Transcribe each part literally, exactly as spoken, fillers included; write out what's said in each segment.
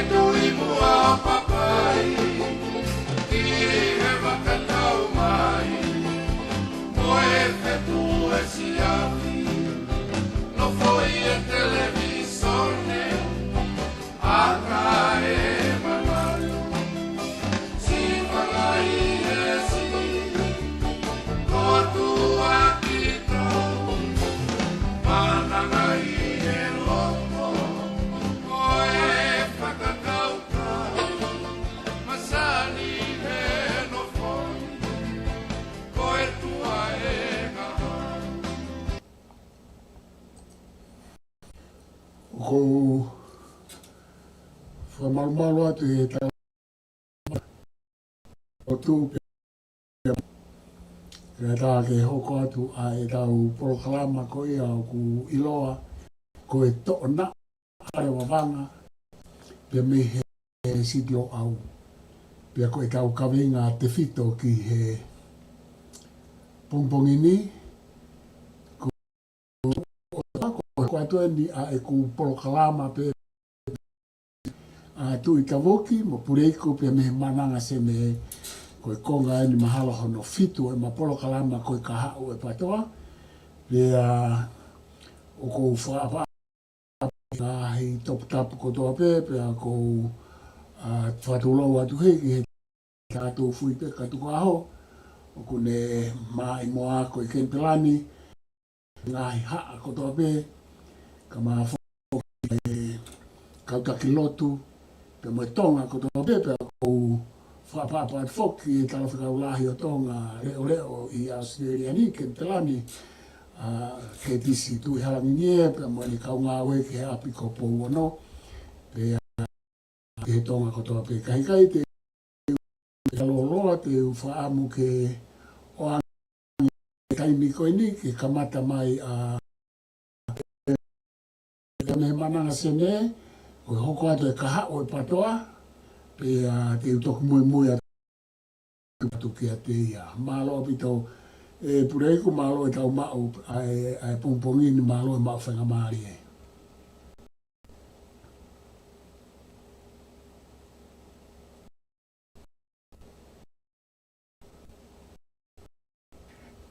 Tui muʻa papai, ki he vakatau mai, mo e fetu e siapi, nofo ʻi he televīsone, ʻaka e mamalu, siva lahi e sini, ko tua kita, mananga ʻi he loko, ko e fakakaukau, masani he nofo, ko e tua e kaha. ʻOku ou fakamalumalu atu he tala o tu pe ke tā ke hoko atu ʻa e tau polokalama ko ia ʻoku ʻiloa ko e Toʻo Naʻa ʻa e Vavanga, pea mei he Siti ʻo ʻAu. Pea ko e tau kaveinga tefito ki he pongipongi ni, ko ʻo ko atu eni ʻa ʻeku polokalama pē ʻa Tuʻi Tavoki mo Puleiku pea mei he Mananga Sene, ko e konga eni mahalo hono fitu ʻema polokalama ko e Kahaʻu e Patoa. Pea ʻoku ou fakaʻapaʻapa ʻi he ngaahi toputapu kotoa pē, pea ʻoku ou, ʻa, fakatulou atu heni ki he tatou fui pē ka tuku aho, ʻoku ne maʻimoa ko e Kenipela ni, ngaahi haʻa kotoa pē, kae ʻumaʻā foki e kau taki lotu, pea mo e Tonga kotoa pē, pea ʻoku ou fakaʻapaʻapa atu foki e Talafekau Lahi ʻo Tonga Leʻoleʻo ʻi ʻAositelēlia ni, Kenipela ni, ʻa Ketisi Tuʻihalangingie, pea mo ʻene kau ngāue ki he ʻapi ko Pouono, pea ki he Tonga kotoa pē. Ka ʻikai te u lōloa, te u fakaʻamu ke ʻoange e taimi ko eni ke kamata mai ʻa e mei he Mananga Sene, ko e hoko atu e Kahaʻu e Patoa, pea te u toki muimui atu atu kiate ia. Mālō ʻaupito e Puleiku, mālō e tau maʻu ʻa e, ʻa e pongipongi ni, mālō e maʻu faingamālie.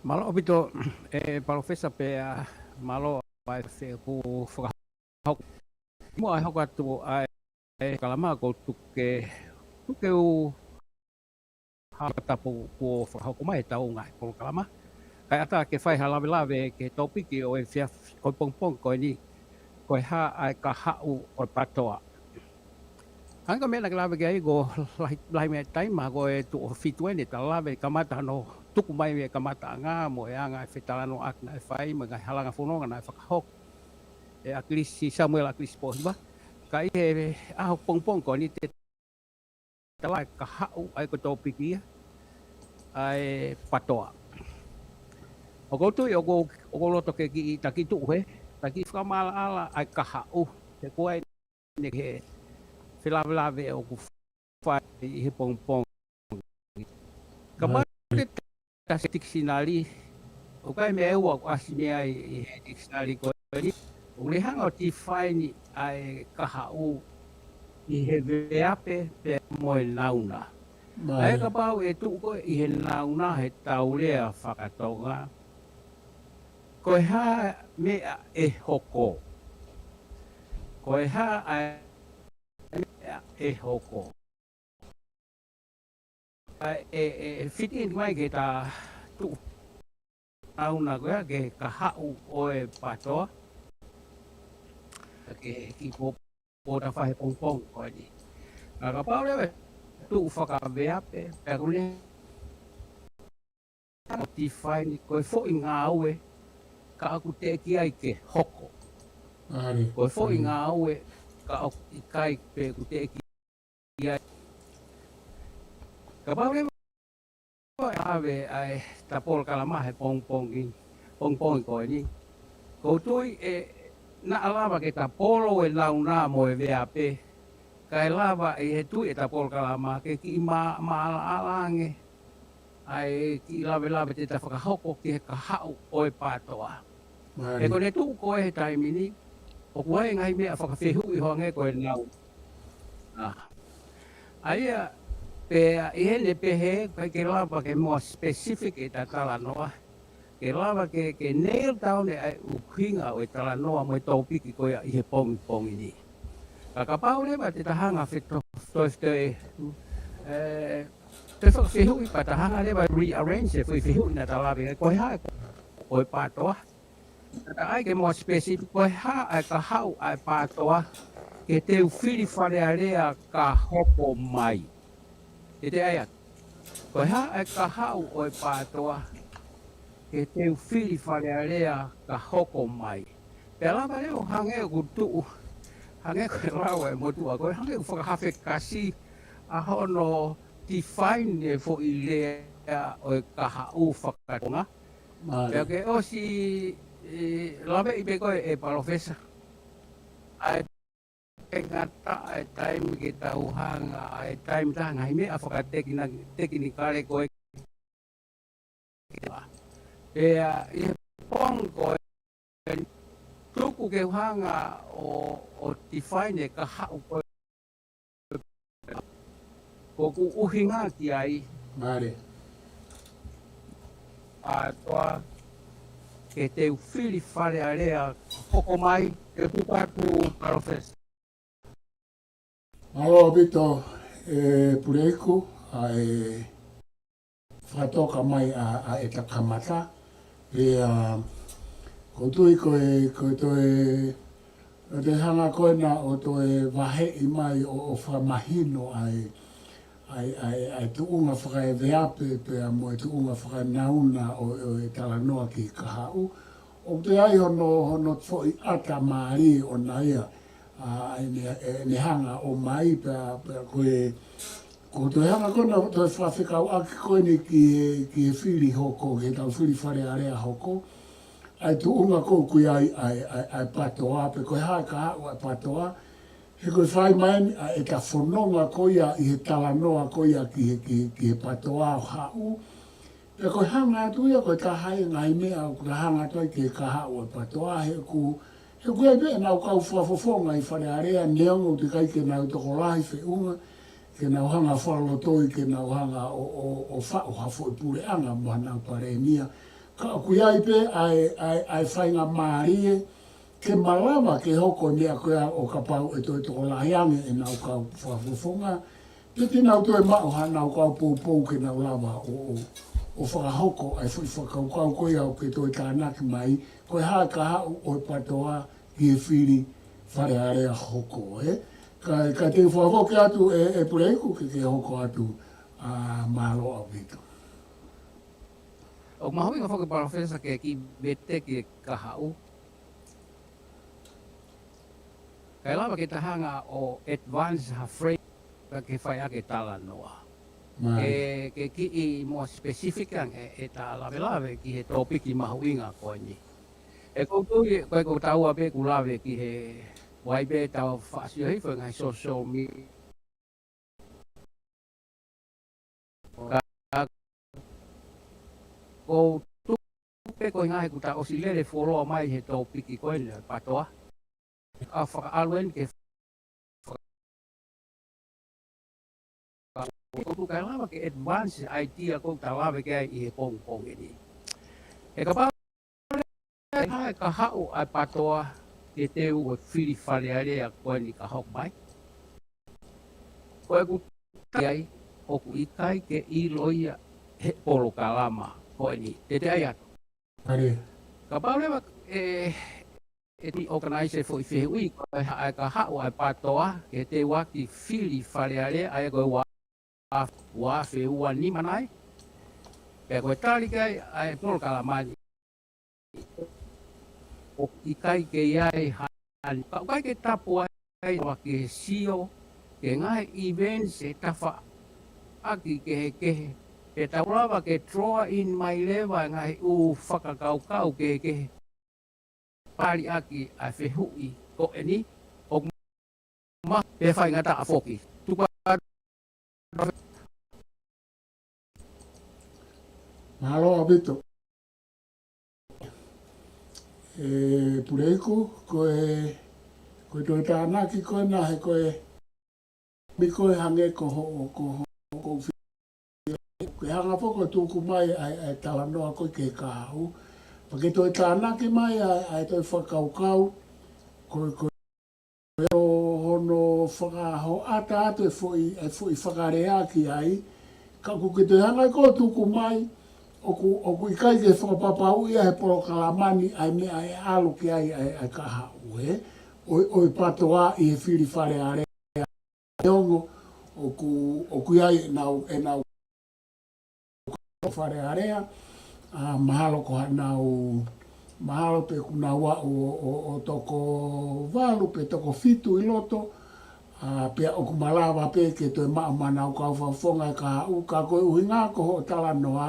Mālō ʻaupito e Palōfesa pea mālō ʻa e feʻe ku fakahoko. Mo e hoko atu ʻa e kalama ko tuke, tuke u ha tapu kuo fakahoko mai e tau ngaahi polokalama. Kae ʻatā ke fai ha lavelave ki he tōpiki ʻo e efiafi, ʻo e pongipongi ko eni, ko e hā ʻa e Kahaʻu ʻo e Patoa. Hangē ko e meʻa naʻa ke lave ki ai, ko e lahi, lahi mei he taimi, ko e tuʻo fitu eni ʻeta lave, kamata hono tuku mai mei he kamataʻanga mo e anga e fetalanoaʻaki naʻe fai, mo e ngaahi halanga fononga naʻe fakahoko ʻe ʻAkilisi, Samuela ʻAkilisi Pōhiva. Ka ʻi he ʻaho pongipongi ko eni te tala e Kahaʻu, ʻa ia ko e tōpiki ia ʻa e Patoa. ʻOku ou tui ʻoku, ʻoku ou loto ke kiʻi taki tuʻu he, taki fakamaʻalaʻala ʻa e Kahaʻu, he ko e ʻene ke felavelave ʻoku fai ʻi he pongipongi. Kapau te tasi tikisinali, ʻoku ʻi ai e meʻa ʻe ua ʻoku ʻasi mei ai ʻi he tikisinali ko eni, ʻoku ne hanga ʻo tifaini ʻa e Kahaʻu ʻi he veape pea mo e nauna. ʻA ia kapau ʻe tuʻu koe ʻi he nauna he tau lea fakatonga, ko e hā meʻa ʻe hoko? Ko e hā ʻa e meʻa ʻe hoko? ʻA e, ʻe, ʻe fiti mai ke ta tuʻu nauna ko ia ke Kahaʻu ʻo e Patoa. Ke ki po, po ta fahe pongipongi ko eni. Ka kapau leva ʻe tuʻu fakaveape, pea ko ne tifaini ko e foʻi ngāue ka ʻoku teʻeki ai ke hoko. Ko e foʻi ngāue ka ʻoku ʻikai pe ʻoku teʻeki ai. Kapau leva ʻe ʻave ʻa ʻeta polokalama he pongipongi, pongipongi ko eni, ʻoku ou tui ʻe naʻa lava ke ta polo e nauna mo e veape, kae lava ʻi he tui ʻeta polokalama ke kiʻi ma, maʻalaʻala ange ʻa e kiʻi lavelave te ta fakahoko ki he Kahaʻu ʻo e Patoa. He ko ne tuʻu koe he taimi ni, ʻoku ʻi ai e ngaahi meʻa fakafehuʻi ʻo hangē ko e nau. ʻA ia, pea ʻi heʻene pehē, ʻikai ke lava ke more specific ʻeta talanoa, ke lava ke, ke nail down ʻa e ʻuhinga ʻo e talanoa mo e tōpiki ko ia ʻi he pongipongi ni. Ka kapau leva te ta hanga ʻo feto-, toe, toe, ē, toe fakafehuʻi pea ta hanga leva ʻo rearrange e foʻi fehuʻi naʻa ta lave, ko e hā ʻa e PTOA. Ka ta ʻai ke more specific, ko e hā ʻa e kahaʻu ʻa e PTOA ke te u fili Fale Alea ka hoko mai. Te te ʻai atu. Ko e hā ʻa e kahaʻu ʻo e PTOA ke te u fili Fale Alea ka hoko mai. Pea lava leva ʻo hangē ʻoku tuʻu, hangē ko e lau ʻa e motuʻa, ko e hangē ʻoku fakahafekasi ʻa hono define e foʻi lea ʻo e kahaʻu faka-Tonga. Mālie. Pea ke ʻosi, ē, laveʻi pē ko ē ʻe Palōfesa. ʻA e ngata ʻa e taimi ke tau hanga, ʻa e taimi taha ngaahi meʻa fakatekina-, tekinikale ko ē. Pea ʻi he pongipongi ko ē, tuku ke u hanga ʻo, ʻo define e kahaʻu ko ē. Ko ʻeku ʻuhinga ki ai. Mālie. PTOA ke te u fili Fale Alea hoko mai, te u tuku atu Palōfesa. Mālō ʻaupito, ē, Puleiku, ʻa e fakatoka mai ʻa, ʻa ʻeta kamata. Pea, ʻoku ou tui ko e, ko e toe, ʻo te hanga ko ena ʻo toe vaheʻi mai ʻo, ʻo fakamahino ʻa e, ʻa e, ʻa e, ʻa e tuʻunga fakaeveape pea mo e tuʻunga fakanāunau ʻo, ʻo e talanoa ki he kahaʻu. ʻOku toe ʻi ai hono, hono foʻi ʻata mālie ʻona ia, ʻa, ʻene, ʻene hanga ʻo ʻomai pea, pea ko e, ʻoku toe hanga ko ena ʻo toe fakafekauʻaki ko eni ki he, ki he fili hoko, ki heʻetau fili Fale Alea hoko. ʻA e tuʻunga ko ē ʻoku ʻi ai ʻa e, ʻa e, ʻa e PTOA, pe ko e hā e kahaʻu ʻa e PTOA. He ko e fai mai eni ʻa ʻeta fononga ko ia ʻi he talanoa ko ia ki he, ki he, ki he PTOA ʻo haʻu. Pea ko e hanga atu ia ko e taha ia e ngaahi meʻa ʻoku ta hanga atu ai ki he kahaʻu ʻa e PTOA, he ʻoku, he ʻoku ʻi ai pē ʻenau kau fakafofonga ʻi Fale Alea, neongo ʻoku teʻeki ai ke nau tokolahi feʻunga, ke nau hanga ʻo fakalotoi, ke nau hanga ʻo, ʻo, ʻo faʻu ha foʻi puleʻanga mo hanau palēmia. Ka ʻoku ʻi ai pē ʻa e, ʻa e, ʻa e faingamālie, ke malava ke hoko e meʻa ko ia ʻo kapau ʻe toe tokolahi ange ʻenau kau fakafofonga, pea te nau toe maʻu hanau kau poupou ke nau lava ʻo, ʻo, ʻo fakahoko ʻa e foʻi fakakaukau ko ia ʻoku ke toe tānaki mai, ko e hā e kahaʻu ʻo e PTOA ki he fili Fale Alea hoko, ē? Ka, ka te u fakafoki atu ē, ē Puleiku ke, ke hoko atu, ā, mālō ʻaupito. ʻOku mahuʻinga foki Palōfesa ke kiʻi veteki e kahaʻu. Kae lava ke ta hanga ʻo advance ha frame ka ke fai ʻaki e talanoa. Mālie. Ke, ke kiʻi more specific ange ʻeta lavelave ki he tōpiki mahuʻinga ko eni. ʻOku ou tui, ko e ko taua pē ʻoku lave ki he ʻoku ʻi ai pē ʻetau faʻa sio hifo he ngaahi social media. Ka ʻoku ou tui pē ko e ngaahi ʻoku ta ʻosi lele fuoloa mai he tōpiki ko eni ʻa e PTOA. ʻA fakaʻalu eni ke faka-, ʻoku ou tui kae lava ke advance e idea ʻoku ta lave ki ai ʻi he pongipongi ni. He kapau ʻe hā e kahaʻu ʻa e PTOA ke te u fili Fale Alea ko eni ka hoko mai. Ko ʻeku tali ai ʻoku ʻikai ke ʻilo ia he polokalama ko eni. Te te ʻai atu. Mālie. Kapau leva ʻe, ʻe te organize e foʻi fehuʻi ko e hā e kahaʻu ʻa e PTOA ke te u ʻaki fili Fale Alea ʻa ia ko e ua, ua afe ua nima nai. Pea ko e tali ki ai ʻa e polokalama ni. ʻOku ʻikai ke ʻi ai hano, ka ʻoku ʻikai ke tapu ai ʻa e ʻalu ki he sio ki he ngaahi events ʻi he tafaʻaki kehekehe. Pea tau lava ke draw in mai leva e ngaahi ʻū fakakaukau kehekehe. Pali ʻaki ʻa e fehuʻi ko eni, ʻoku mahuʻinga pea faingataʻa foki. Tuku ā. Mālō ʻaupito. ʻE Puleiku, ko e, ko e toe tānaki ko ena he ko e mi ko e hangē ko hoʻo, ko hoʻo, ko fi-, ke hanga foki ʻo tuku mai ʻa e, ʻa e talanoa ko ē ki he kahaʻu. Pea ke toe tānaki mai ʻa e, ʻa e toe fakakaukau, ko, ko hono fakahoʻata atu e foʻi, e foʻi fakalea ki ai, ka ʻoku ke toe hanga ʻe koe ʻo tuku mai, ʻoku, ʻoku ʻikai ke fakapapauʻi ia he polokalama ni ʻa e meʻa ʻe ʻalu ki ai ʻa e, ʻa e kahaʻu, ē? ʻO, ʻo e PATOA ʻi he fili Fale Alea. Neongo ʻoku, ʻoku ʻi ai ʻenau, ʻenau Fale Alea, ʻa, mahalo ko haʻanau, mahalo pē kuo nau aʻu ʻo, ʻo, ʻo toko valu pe toko fitu ʻi loto, ʻa, pea ʻoku malava pē ke toe maʻu maʻa ʻenau kau fakafofonga e kahaʻu, ka ko e ʻuhinga ko hoʻo talanoa,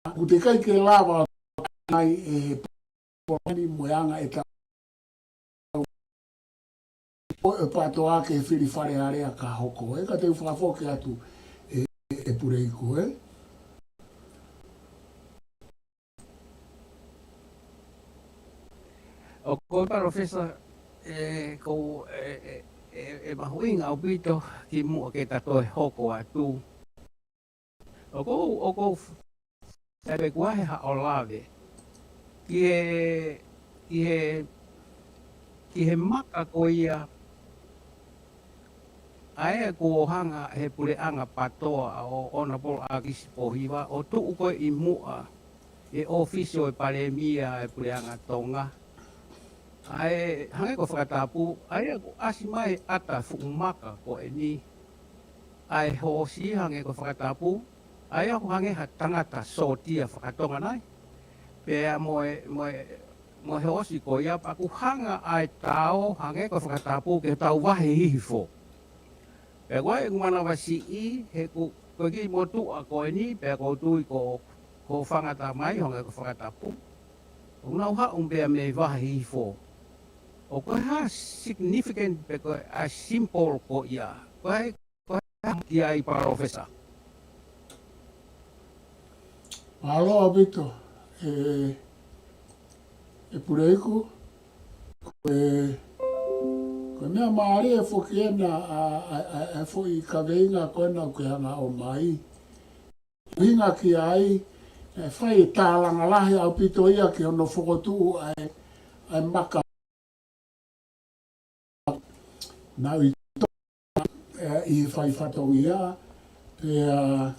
ʻoku teʻeki ai ke lava ʻo ʻai ʻe he polokalama ni mo e anga ʻetau ʻo e PATOA ki he fili Fale Alea ka hoko, ē, ka te u fakafoki atu ē, ē, ē Puleiku, ē. ʻOku ou palōfesa, ē, ko, ē, ē, ē, ʻe mahuʻinga ʻaupito kimuʻa ke ta toe hoko atu. ʻOku ou, ʻoku ou f-, ʻai pē kuo ʻi ai haʻo lave ki he, ki he, ki he maka ko ia, ʻa ia kuo hanga he puleʻanga PATOA ʻo ʻOnapolo ʻAkisi Pōhiva ʻo tuʻu ko ē ʻi muʻa he ʻōfisi ʻo e Palēmia e Puleʻanga Tonga. ʻA e hangē ko e fakatapu, ʻa ia kuo ʻasi mai ʻa e fuʻu maka ko eni, ʻa e hoosi hangē ko e fakatapu, ʻa ia ʻoku hangē ha tangata sōtia fakatonga nai. Pea mo e, mo e, mo e hoosi ko ia pea ʻoku hanga ʻa e tao hangē ko e fakatapu ke tau vahe hihifo. Pea ko e ʻeku manavasiʻi, he ko, ko e kiʻi motuʻa ko eni, pea ʻoku ou tui ko, ko e fanga tamai hangē ko e fakatapu, ʻoku nau haʻu pea mei vahe hihifo. ʻOku ʻi ai ha significant pe ko e ʻa e symbol ko ia. Ko e, ko e hā ki ai palōfesa. Mālō ʻaupito, ē, ē Puleiku, ko e, ko e meʻa mālie foki ena ʻa, ʻa, ʻa, ʻa e foʻi kaveinga ko ena ʻoku ke hanga ʻo ʻomai. ʻUhinga ki ai, ʻe fai e tālanga lahi ʻaupito ia ki hono fokotuʻu ʻa e, ʻa e maka naʻe ʻi, ē, ʻi he fai fatongia, pea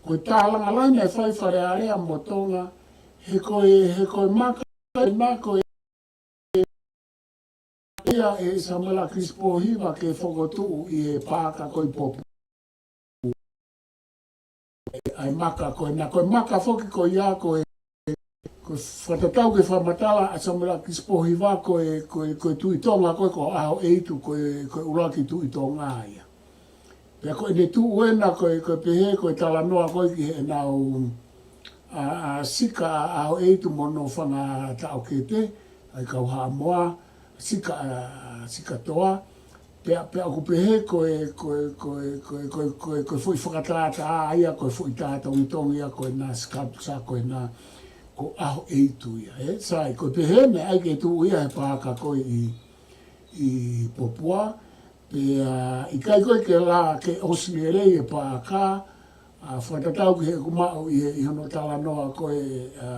ko e tālanga lahi naʻe fai Fale Alea mo Tonga, he ko e, he ko e maka, he maka ko e ia ʻe Samuela ʻAkisi Pōhiva ke fokotuʻu ʻi he paaka ko ē ʻi Popua. ʻA e maka ko ena, ko e maka foki ko ia ko e, ko e fakatatau ki he fakamatala ʻa Samuela ʻAkisi Pōhiva ko e, ko e, ko e Tuʻi Tonga ko ē ko ʻAhoʻeitu ko e, ko e ʻuluaki Tuʻi Tonga ia. Pea ko ʻene tuʻu ena ko e, ko e pehē ko e talanoa ko ē ki heʻenau, ʻa, ʻa, sika ʻa ʻAhoʻeitu mo hono fanga taʻokete, ʻa e kau Haʻamoa, sika, ʻa, sika toa. Pea, pea ʻoku pehē ko e, ko e, ko e foʻi fakatātā ia, ko e foʻi tā tongitongi ia, ko ena sculpture, ko ena ko ʻAhoʻeitu ia, ē? Sai, ko e pehē naʻe ʻai ke tuʻu ia he paaka ko ē ʻi, ʻi Popua, pea ʻikai ko ē ke lava ke ʻosi lelei e paaka, ʻa, fakatatau ki heʻeku maʻu ʻi he, ʻi hono talanoa ko ē, ʻa,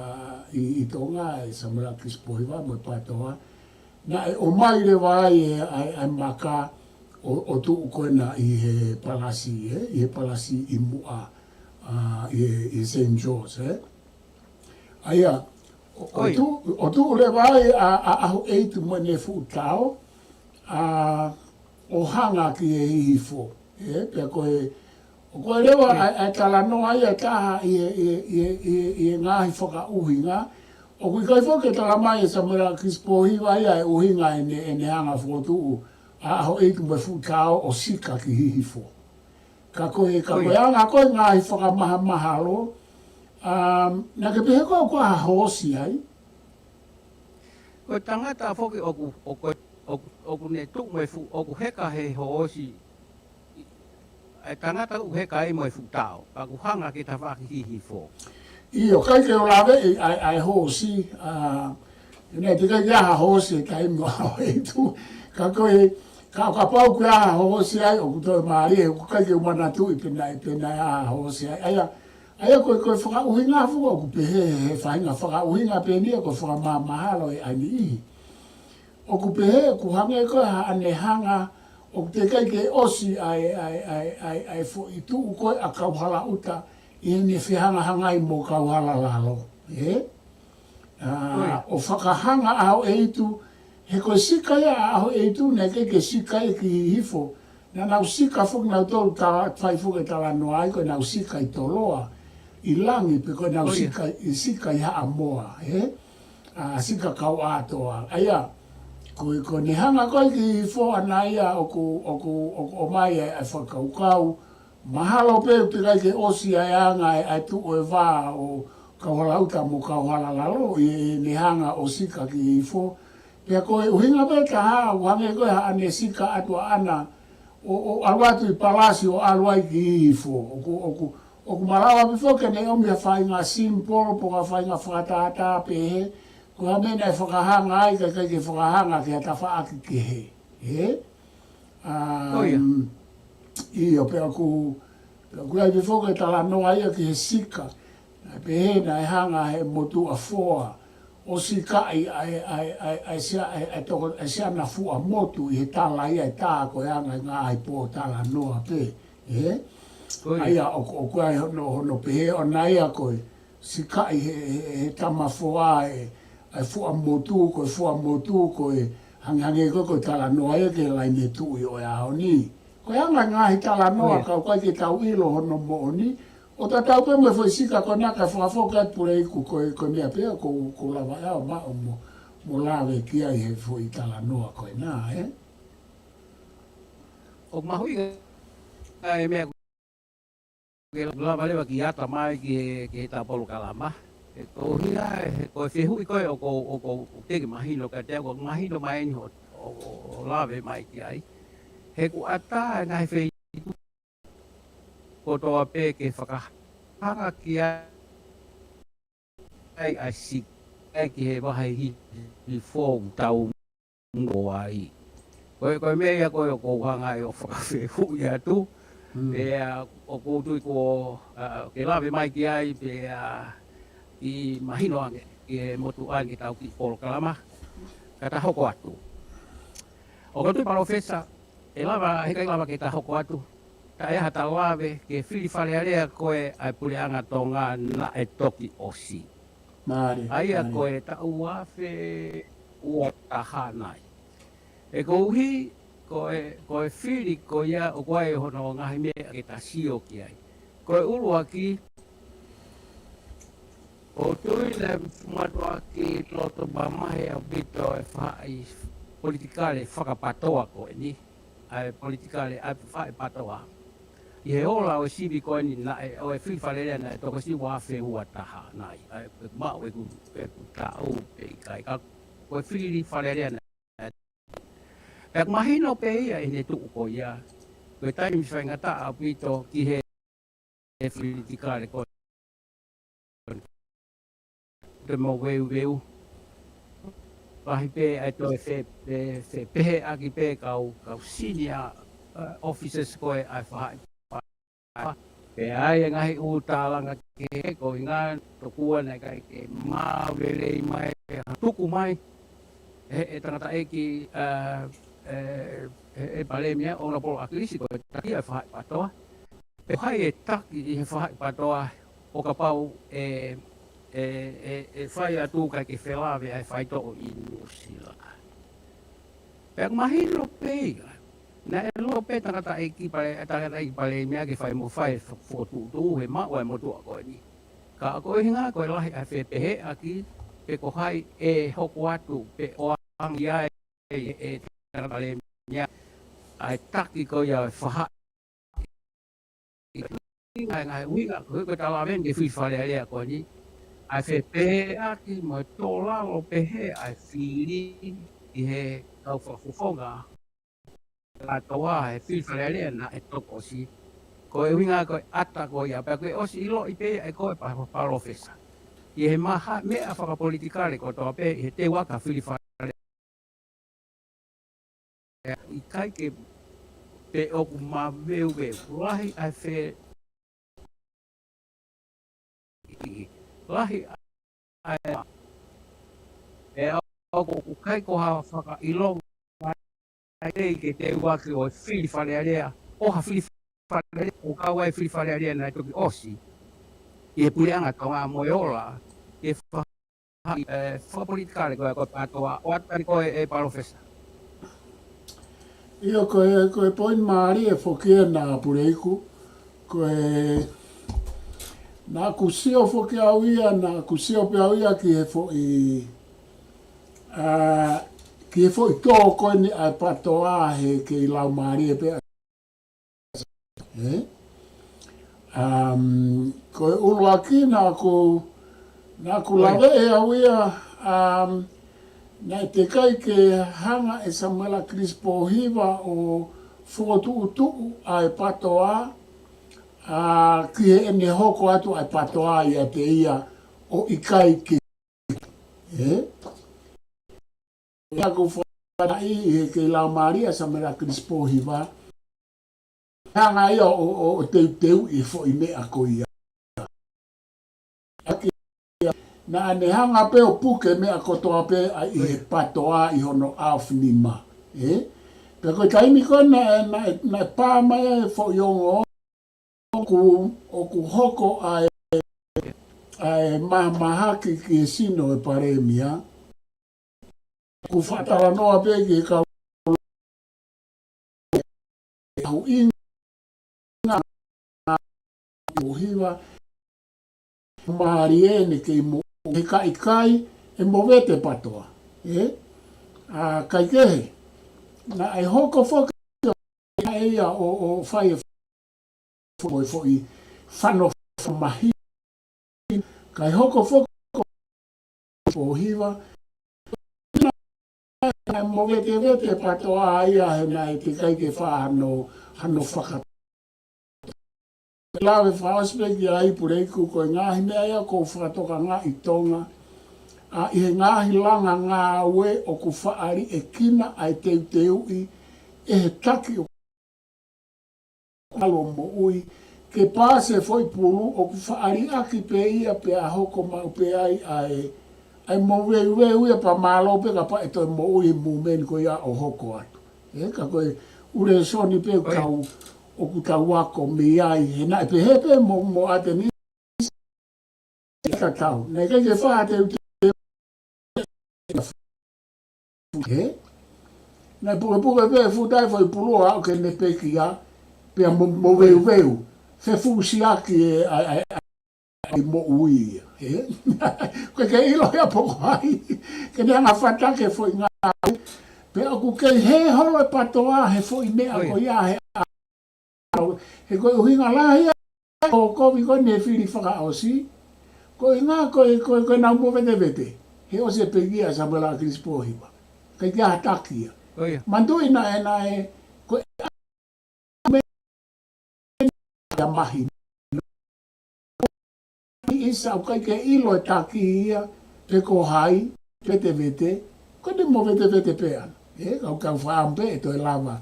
ʻi, ʻi Tonga, ʻe Samuela ʻAkisi Pōhiva mo e PATOA. Naʻe ʻomai leva ai e, ʻa e, ʻa e maka ʻo, ʻo tuʻu ko ena ʻi he palasi, ē, ʻi he palasi ʻi muʻa, ʻa, ʻi he, ʻi he Saint George, ē. ʻA ia, ʻo, ʻo ʻIo. tuʻu, ʻo tuʻu leva ai ʻa, ʻa, ʻAhoʻeitu mo ʻene fuʻu tao, ʻa, ʻo hanga ki he hihifo. Ē, pea ko e, ʻoku ʻi ai leva ʻa e, ʻa e talanoa ia ʻe taha ʻi he, ʻi he, ʻi he, ʻi he, ʻi he ngaahi fakaʻuhinga. ʻOku ʻikai foki ke talamai ʻe Samuela ʻAkisi Pōhiva ia e ʻuhinga ʻene, ʻene hanga fokotuʻu ʻa, ʻAhoʻeitu mo e fuʻu tao ʻo sika ki hihifo. Ka ko e, ka ko e ʻIo. anga ko ē ngaahi fakamahamahalo, um, naʻa ke pehē ko ē ʻoku ʻi ai ha hoosi ai? Ko e tangata foki ʻoku, ʻoku, ʻoku, ʻoku ne tuʻu mo e fuʻu, ʻoku heka he hoosi, ʻa e tangata ʻoku heka ai mo e fuʻu tao, pea ʻoku hanga ki he tafaʻaki hihifo. ʻIo, ʻikai ke u laveʻi ʻa e, ʻa e hoosi, ʻa, naʻe teʻeki ai ha hoosi he taimi ʻo ʻAhoʻeitu, ka ko e, Ka, kapau ko e ʻa hoʻo ʻosi ai, ʻoku toe mālie, ʻoku ʻikai ke u manatuʻi pe naʻe, pe naʻe ʻa hoʻo ʻosi ai. ʻA ia, ʻa ia ko e, ko e fakaʻuhinga foki ʻoku pehē, he faʻahinga fakaʻuhinga pē eni ia ko e fakamāmahalo ʻe ʻa e niʻihi. ʻOku pehē, ʻoku hangē ko e haʻane hanga, ʻoku teʻeki ai ke ʻosi ʻa e, ʻa e, ʻa e, ʻa e, ʻa e foʻi tuʻu ko ē ʻa Kauhalaʻuta, ʻi heʻene fehangahangai mo Kauhalalalo. Ē? ʻA, ʻo fakahanga ʻa ʻAhoʻeitu, he ko e sika ia ʻa ʻAhoʻeitu, naʻe ʻikai ke sika ia ki Hihifo. Naʻa nau sika foki nautolu ta-, fai foki e talanoa ai, ko ʻenau sika ʻi Toloa, ʻi Langi, pe ko ʻenau sika, ʻi sika ʻi Haʻamoa, ē? ʻA, sika kau ʻātoa. ʻA ia, ko e, ko ʻene hanga ko ē ki Hihifo ʻana ia ʻoku, ʻoku, ʻoku ʻomai e, e fakakaukau, mahalo pē ʻoku teʻeki ai ke ʻosi ʻa e anga e, ʻa e tuʻu e vā ʻo Kauhalaʻuta mo Kauhalalalo ʻi heʻene hanga ʻo sika ki Hihifo. Pea ko e ʻuhinga pē taha, ʻoku hangē ko e haʻane sika atu ʻaʻana ʻo, ʻo ʻalu atu ʻi Palasi ʻo ʻalu ai ki Hihifo. ʻOku, ʻoku, ʻoku malava pē foki ke ne ʻomi ha faʻahinga simple, pe ko ha faʻahinga fakatātā pehē, ko ha meʻa naʻe fakahanga ai, kae ʻikai ke fakahanga ki ha tafaʻaki kehe. Ē? ʻA, ʻIo, pea ʻoku, pea ʻoku ʻi ai pē foki e talanoa ia ki he sika. Naʻe pehē naʻe hanga he motuʻa foa ʻo sikaʻi ʻa e, ʻa e, ʻa e, ʻa e sia-, ʻa e, ʻa e toko, ʻa e siana fuʻa motu ʻi he tala ia e tā ko e anga e ngaahi pōtalanoa pē. Ē? ʻA ia, ʻoku, ʻoku ʻi ai hono, hono pehē ʻona ia ko e sikaʻi he, he, he tama foa e, ʻa e fuʻa motu, ko e fuʻa motu, ko e hangehangē ko e, ko e talanoa ia ki he laine tuʻi ʻo e ʻaho ni. Ko e anga e ngaahi talanoa, ka ʻoku ʻikai ke tau ʻilo hono moʻoni. ʻO tatau pē mo e foʻi sika ko ena ka fakafoki atu Puleiku ko e, ko e meʻa pē ia ʻoku, ʻoku lava ʻe au ʻo maʻu mo, mo lave ki ai he foʻi talanoa ko ena, ē? ʻOku mahuʻinga e meʻa ke lava leva ke ʻata mai ki he, ki he ta polokalama. He ko e ʻuhinga, he ko e fehuʻi ko ē ʻoku, ʻoku, ʻoku teʻeki mahino kiate au, ʻoku mahino mai eni hoʻo, hoʻo, hoʻo lave mai ki ai. He ʻoku ʻatā e ngaahi feituʻu kotoa pē ke fakahanga ki ai ʻa e sika ki he vahe Hihifo ʻoku tau ʻi ai. Ko e, ko e meʻa ia ko ē ʻoku ou hanga ai ʻo fakafehuʻi atu. Pea ʻoku ou tui kuo, ʻa, ke lave mai ki ai, pea ʻe mahino ange ki he motuʻa ni ki heʻetau kiʻi polokalama. Ka ta hoko atu. ʻOku ou tui Palōfesa, ʻe lava, heʻikai lava ke ta hoko atu. Ta ʻe ʻai ha ta lave ki he fili Fale Alea ko ē ʻa e Puleʻanga Tonga naʻe toki ʻosi. ʻA ia ko e taʻu ua afe ua taha nai. He koeʻuhi, ko e, ko e fili ko ia ʻoku ʻi ai hono ngaahi meʻa ke ta sio ki ai. Ko e ʻuluaki, ʻoku ou tui naʻe mātuʻaki loto mamahi ʻaupito e faʻahi politikale fakapatoa ko eni. ʻA e politikale ʻa e faʻahi patoa. ʻI he ola ʻo e sivi ko eni naʻe, ʻo e fili Fale Alea naʻe toki ʻosi ua afe ua taha nai. ʻA e, ʻe maʻu ʻeku, ʻeku taʻu pe ʻikai ka ko e fili Fale Alea naʻe. Pea mahino pē ia ʻi heʻene tuʻu ko ia. Ko e taimi faingataʻa ʻaupito ki he e politikale ko e. Te mo veuveu. Lahi pē ʻa e toe fe-, fe-, fe-, fepeheʻaki pē kau, kau senior, uh, officers ko ē ʻa e faʻahi. Pea ʻi ai e ngaahi ʻū tālanga kehe ko e ʻuhinga tokua naʻe ʻikai ke mālōlō mai, tuku mai ʻe he, ʻe he tangataʻeiki, uh, ʻe, ʻe, ʻe Palēmia ʻOnapolo ʻAkilisi ko e taki ʻa e faʻahi patoa. Pe ko hai ʻe taki ʻi he faʻahi patoa ʻo kapau ʻe, ʻe, ʻe, ʻe fai atu kae ʻikai ke felāveʻi ʻa e faitoʻo ʻi Nuʻusila. Pea mahino pē ia, naʻe loto pē tangataʻeiki Pale-, tangataʻeiki Palēmia ke fai mo fai e fo-, fokotuʻutuʻu he maʻu ʻa e motuʻa ko eni. Ka ko e ʻuhinga ko e lahi ʻa e fepeheʻaki, pe ko hai ʻe hoko atu, pe ʻoange ai ʻe he Palēmia ʻa e taki ko ia ʻo e faʻahi. ʻA e ngaahi ʻuhinga, ko e, ko e talameni ki he fili Fale Alea ko eni. ʻA e fepeheʻaki mo e tō lalo pehē ʻa e fili ʻi he kau fakafofonga. Kātoa he fili Fale Alea naʻe toki ʻosi. Ko e ʻuhinga ko e ʻata ko ia, pea ko e ʻosi ʻiloʻi pē ʻe koe pa-, Palōfesa. ʻI he maha, meʻa fakapolitikale kotoa pē, ʻi he teuaki ʻa e fili Fale ʻIkai ke pē ʻoku maveuveu. Lahi ʻa e fe-, lahi ʻa e, ʻe ʻoku ʻikai ko ha fakaʻilonga ʻa e ke te uaki ʻo e fili Fale Alea, ʻo ha fili Fale Alea, ʻo kau ai e fili Fale Alea naʻe toki ʻosi ʻi he puleʻanga Tonga mo e ola ʻi he fa-, ʻe, fakapolitikale ko e, ko e PATOA, ʻo ʻatu ʻeni ko e, ʻe Palōfesa. ʻIo, ko e, ko e poini mālie foki ena Puleiku, ko e, naʻa ku sio foki au ia, naʻa ku sio pē au ia ki he foʻi, ʻa, ki he foʻi tō ko eni ʻa e PATOA he kei lau mālie pē ʻa, ē? Um, ko e ʻuluaki naʻa ku, naʻa ku lave ʻe au ia, um, naʻe teʻeki ai ke hanga ʻe Samuela Kilisi Pōhiva ʻo fokotuʻutuʻu ʻa e PATOA, ʻa, ki heʻene hoko atu ʻa e PATOA ʻiate ia ʻo ʻikai ke, ē? Ia ko fanaʻi ʻi he kei lau mālie ʻa Samuela Kilisi Pōhiva. Hanga ia ʻo, ʻo, ʻo teuteuʻi e foʻi meʻa ko ia. ʻAki ia, naʻa ne hanga pē ʻo puke meʻa kotoa pē ʻa ʻi he PATOA ʻi hono ʻaofinima. Ē? Pea ko e taimi ko ē naʻe, naʻe, naʻe pā mai e foʻi ongo ʻoku, ʻoku hoko ʻa e, ʻa e mahamahaki ki he sino e palēmia. ʻOku fakatalanoa pē ki he kau ʻuhinga ʻo hiva mālie ʻene kei mo he kaʻikai ʻe movete PATOA. Ē? ʻA, kaikehe, naʻe hoko foki ʻa ia ʻo, ʻo fai e fo-, e foʻi fano mahi. Kae hoko foki Pōhiva. Naʻe movetevete PATOA ia he naʻe teʻeki ai ke fai hano, hano faka-, lave fakaʻosi pē ki ai Puleiku ko e ngaahi meʻa ia ʻoku ou fakatokangaʻi Tonga. ʻA, ʻi he ngaahi langa ngāue ʻoku faʻa liʻekina ʻa e teuteuʻi ʻe he taki ʻo ʻalu ʻo moʻui, ke pāsi e foʻi pulu ʻoku faʻa liʻaki pē ia pea hoko maʻu pē ai ʻa e, ʻa e moveuveu ia pea mālō pē kapau ʻe toe moʻui he movement ko ia ʻo hoko atu. Ē, ka ko e ʻū lēsoni pē ʻoku tau, ʻoku tau ako mei ai, he naʻe pehē pē mo, mo ʻAtenisi, ʻi tatau. Naʻe ʻikai ke fai ha teuteu. Ē? Naʻe pukepuke pē futa e foʻi pulu ʻo aʻu ke ne pekia, pea mo, moveuveu. Fefusiaki e, ʻa, ʻa, ʻa, ʻa e moʻui ia. Ē? Ko e ke ʻilo ia poko ai. Ke ne anga fatake foʻi ngā. Pea ʻoku kei hē holo e PATOA he foʻi meʻa ko ia he He ko e ʻuhinga lahi ia ʻo e kovi ko eni he fili fakaʻosi. Ko e ʻuhinga ko e, ko e, ko e nau movetevete. He ʻosi e pekia ʻa Samuela Kilisi Pōhiva. ʻIkai ke ʻi ai ha taki ia. Manatuʻi naʻe, naʻe, ko e meʻa ia mahi. ʻIsa ʻoku ʻikai ke ʻilo e taki ia, pe ko hai, vetevete, ko ʻene movetevete pē ʻana. Ē, kau, kau fakaʻamu pē ʻe toe lava.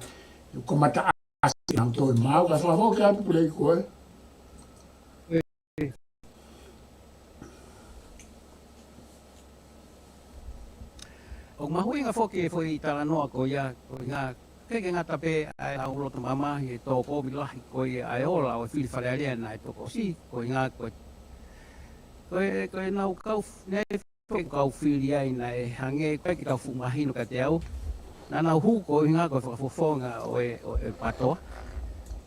Ko mata ʻasi ʻenau toe maau, ka fakafoki atu Puleiku ē. ʻOku mahuʻinga foki e foʻi talanoa ko ia, ko e ʻuhinga ʻikai ke ngata pē ʻa e lau loto mamahi e tō kovi lahi ko ia ʻa e ola ʻo e fili Fale Alea naʻe toki ʻosi, ko e ʻuhinga ko e, ko e, ko e nau kau f-, naʻe foʻi kau fili ai naʻe hangē ʻikai ke tau fuʻu mahino kiate au. Naʻa nau hū ko e ʻuhinga ko e fakafofonga ʻo e, ʻo e PATOA.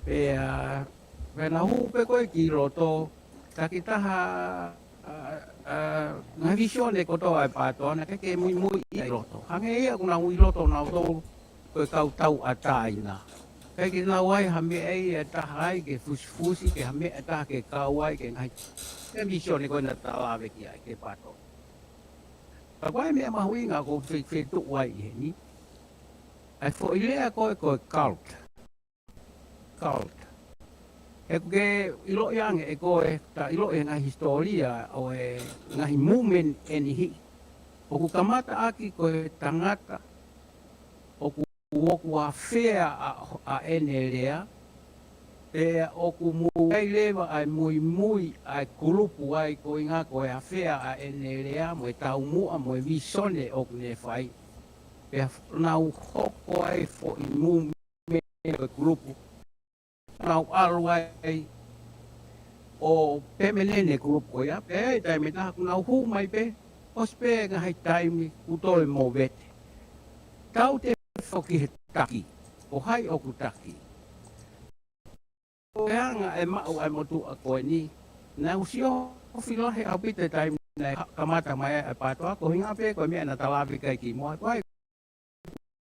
Pea, pea nau hū pē ko ē ki loto, takitaha, ʻa, ʻa, ngaahi vīsone kotoa ʻa e PATOA, naʻe ʻikai ke muimui ia ʻi loto. Hangē ia ʻoku nau ʻi loto nautolu ko e kau tauʻatāina. ʻIkai ke nau ʻi ai ha meʻa ia ʻe taha ai ke fusifusi, ke ha meʻa ʻe taha ke kau ai, ke ngaahi, ke vīsone ko ē naʻa ta lave ki ai, ki he PATOA. Ka ko e meʻa mahuʻinga ʻoku ou fe-, fetuʻu ai ʻi heni. ʻA e foʻi lea ko ē ko e cult. Cult. He ʻoku ke ʻiloʻi ange ʻe koe, ta ʻiloʻi e ngaahi hisitōlia ʻo e ngaahi movement ʻe niʻihi. ʻOku kamata ʻaki ko e tangata ʻoku ʻoku afea ʻa, ʻa ʻene lea, pea ʻoku mou ʻai leva ʻa e muimui ʻa e kulupu ai ko e ʻuhinga ko e afea ʻa ʻene lea, mo e taumuʻa, mo e visone ʻoku ne fai. Pea nau hoko ai foʻi movement ʻo e kulupu. Nau ʻalu ai ʻo pēmēnene kulupu ko ia, pea ʻi he taimi ʻe taha kuo nau hū mai pē, ʻosi pē ngaahi taimi kuo toe movete. Tau te foki he taki, ko hai ʻoku taki. Ko e anga ʻe maʻu ʻa e motuʻa ko eni, naʻa ku siofi lahi ʻaupito he taimi naʻe ha-, kamata mai ai ʻa e PATOA, ko e ʻuhinga pē ko e meʻa naʻa ta lave ki ai kimuʻa, ko e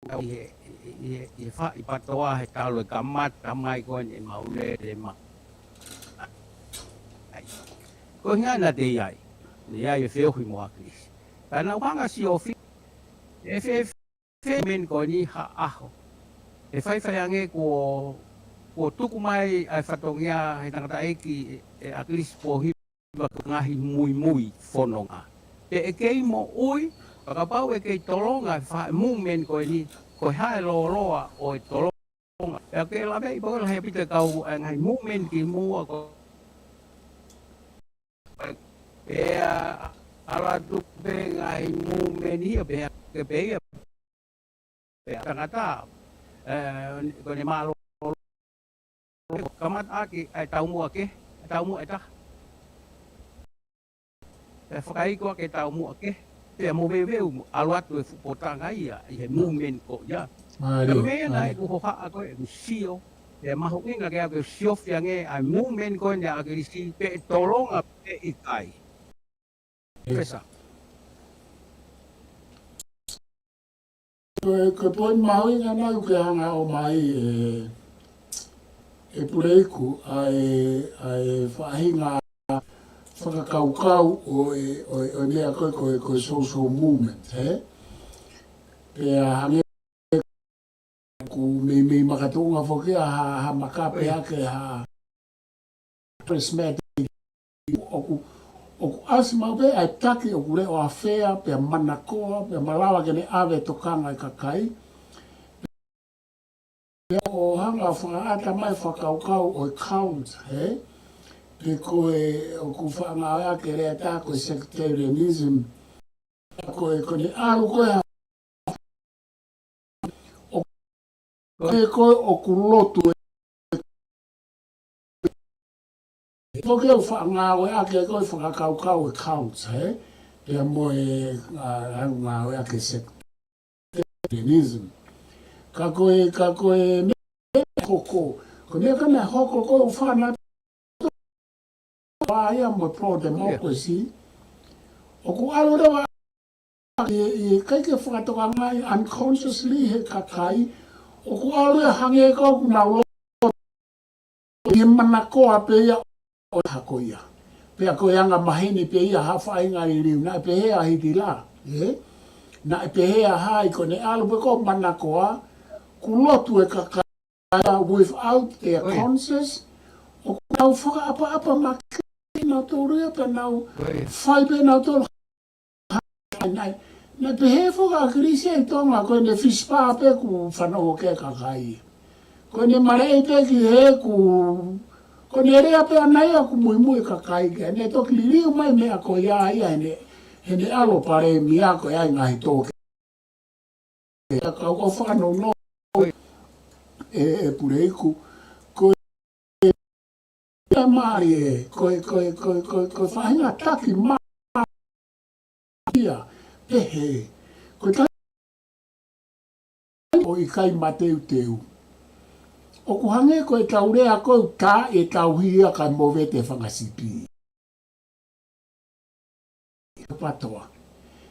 ʻi he, ʻi he, ʻi he faʻahi PATOA he talu e kamata mai ko eni ʻemau lele mai. ʻAi. Ko e ʻuhinga naʻa te ʻi ai. Naʻe ʻi ai e feohi mo ʻAkilisi. Ka naʻa ku hanga siofi, ʻe fe-, fe-, movement ko eni ha ʻaho. ʻE faifai ange kuo, kuo tuku mai ʻa e fatongia he tangataʻeiki ʻe, ʻe ʻAkilisi Pōhiva ko e ngaahi muimui fononga. Pe ʻe kei moʻui, fakapau ʻe kei tolonga e faʻahi movement ko eni, ko e hā e lōloa ʻo e tolonga. Pea ke lave ʻi pō lahi ʻaupito e kau ʻa e ngaahi movement kimuʻa ko. Pea ʻalu atu pē ngaahi movement ia, pea ke pē ia. Pea tangata, ē, ko ʻene mālōlō kamata ʻaki ʻa e taumuʻa kehe, ʻa e taumuʻa ʻe taha. Pea fakaiko ʻaki e taumuʻa kehe, pea moveuveu ʻalu atu e fuʻu potanga ia, ʻi he movement ko ia. Mālie, ka meʻa naʻe mālie. Ku hohaʻa ko e ʻeku sio, pea mahuʻinga ke ʻaku siofi ange ʻa e movement ko eni ʻa ʻAkilisi, pe ʻe tolonga pe ʻikai. Pesa. Ko e, ko e poini mahuʻinga naʻa ku hanga ʻo ʻomai ʻe, ʻe Puleiku ʻa e, ʻa e faʻahinga fakakaukau ʻo e, ʻo e, ʻo e meʻa ko e, ko e, ko e social movement, hē? Pea hangē ʻoku meimei makatuʻunga foki ʻa ha, ha maka pē ʻa e ha charismatic ʻoku, ʻoku ʻasi maʻu pē ʻa e taki ʻoku leʻo afea, pea manakoa, pea malava ke ne ʻave tokanga e kakai. Pea ʻo hanga fakaʻata mai fakakaukau ʻo e cult, hē? Pe ko e ʻoku faʻa ngāueʻaki e lea ʻe taha ko e sectarianism. Ko e, ko ʻene ʻalu ko ē ha-, ʻo, ko e, ko e ʻoku lotu ē. Ko ke u faʻa ngāueʻaki ko e fakakaukau e cult, hē? Pea mo e, ā, ngāueʻaki e sectarianism. Ka ko e, ka ko e meʻa hoko. Ko e meʻa ko ē naʻe hoko ko e ʻū fānau ʻa ia mo e pro-democracy. ʻOku ʻalu leva ʻi, ʻi he ʻikai ke fakatokangaʻi unconsciously he kakai. ʻOku ʻalu ia hangē ko ʻoku nau lotu ʻi he manakoa pē ia ʻo e hako ia. Pea ko e anga maheni pē ia ha faʻahinga liliu. Naʻe pehē ʻa Hitila, ē? Naʻe pehē ʻa hai ko ʻene ʻalu pē ko e manakoa, kuo lotu e kakai without their conscience, ʻoku nau fakaʻapaʻapa makehe nautolu ia pea nau fai pē nautolu. Naʻe, naʻe pehē foki ʻa ʻAkilisi ʻi Tonga ko ʻene fisi pā pē kuo fanongo ki ai e kakai. Ko ʻene maleʻi pē ki he ku, ko ʻene lea pē ʻana ia kuo muimui e kakai ki ai. Naʻe toki liliu mai meʻa ko ia ia heʻene, heʻene ʻalu palēmia ko ia ʻi he ngaahi tō ke. Ka ʻoku ou fakanounou ē, ē Puleiku, ko e, ē mālie, ko e, ko e, ko e, ko e, ko e faʻahinga taki mā ia, pehē, ko e taki ʻo ʻikai mateuteu. ʻOku hangē ko e tau lea ko e tā e tau hia ka movete fanga sipi. PATOA.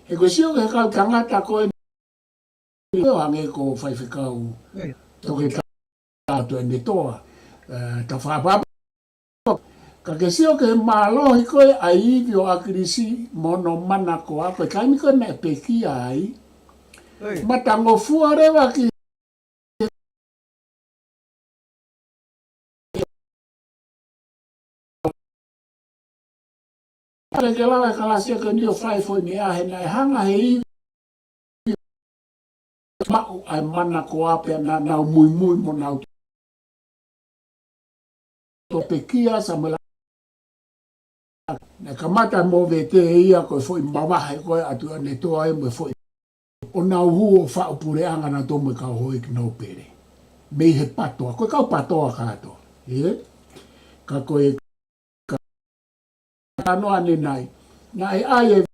He ko e sio ki he kau tangata ko eni ʻo hangē ko Faifekau Toketā Tuʻiʻonetoa, ē, Tafaʻapapa. Ka ke sio ki he mālohi ko ē ʻa e ivi ʻo ʻAkilisi mo hono manakoa, ko e taimi ko ē naʻe pekia ai. Matangofua leva ki Pea ke lava e kalasi ʻa ʻAkilisi ʻo fai foʻi meʻa he naʻe hanga he ivi maʻu ʻa e mana ko ā pea naʻa nau muimui mo nau tō pekia Samuela. Naʻe kamata mo vete ia ko e foʻi mavahe ko ē ʻa Tuʻiʻonetoa ia mo e foʻi ʻo nau hū ʻo faʻu puleʻanga nautolu mo e kau houʻeiki nōpele. Mei he PATOA, ko e kau PATOA kātoa. ʻE? Ka ko e ka-, ka noa ne nai. Naʻe ʻai e ʻi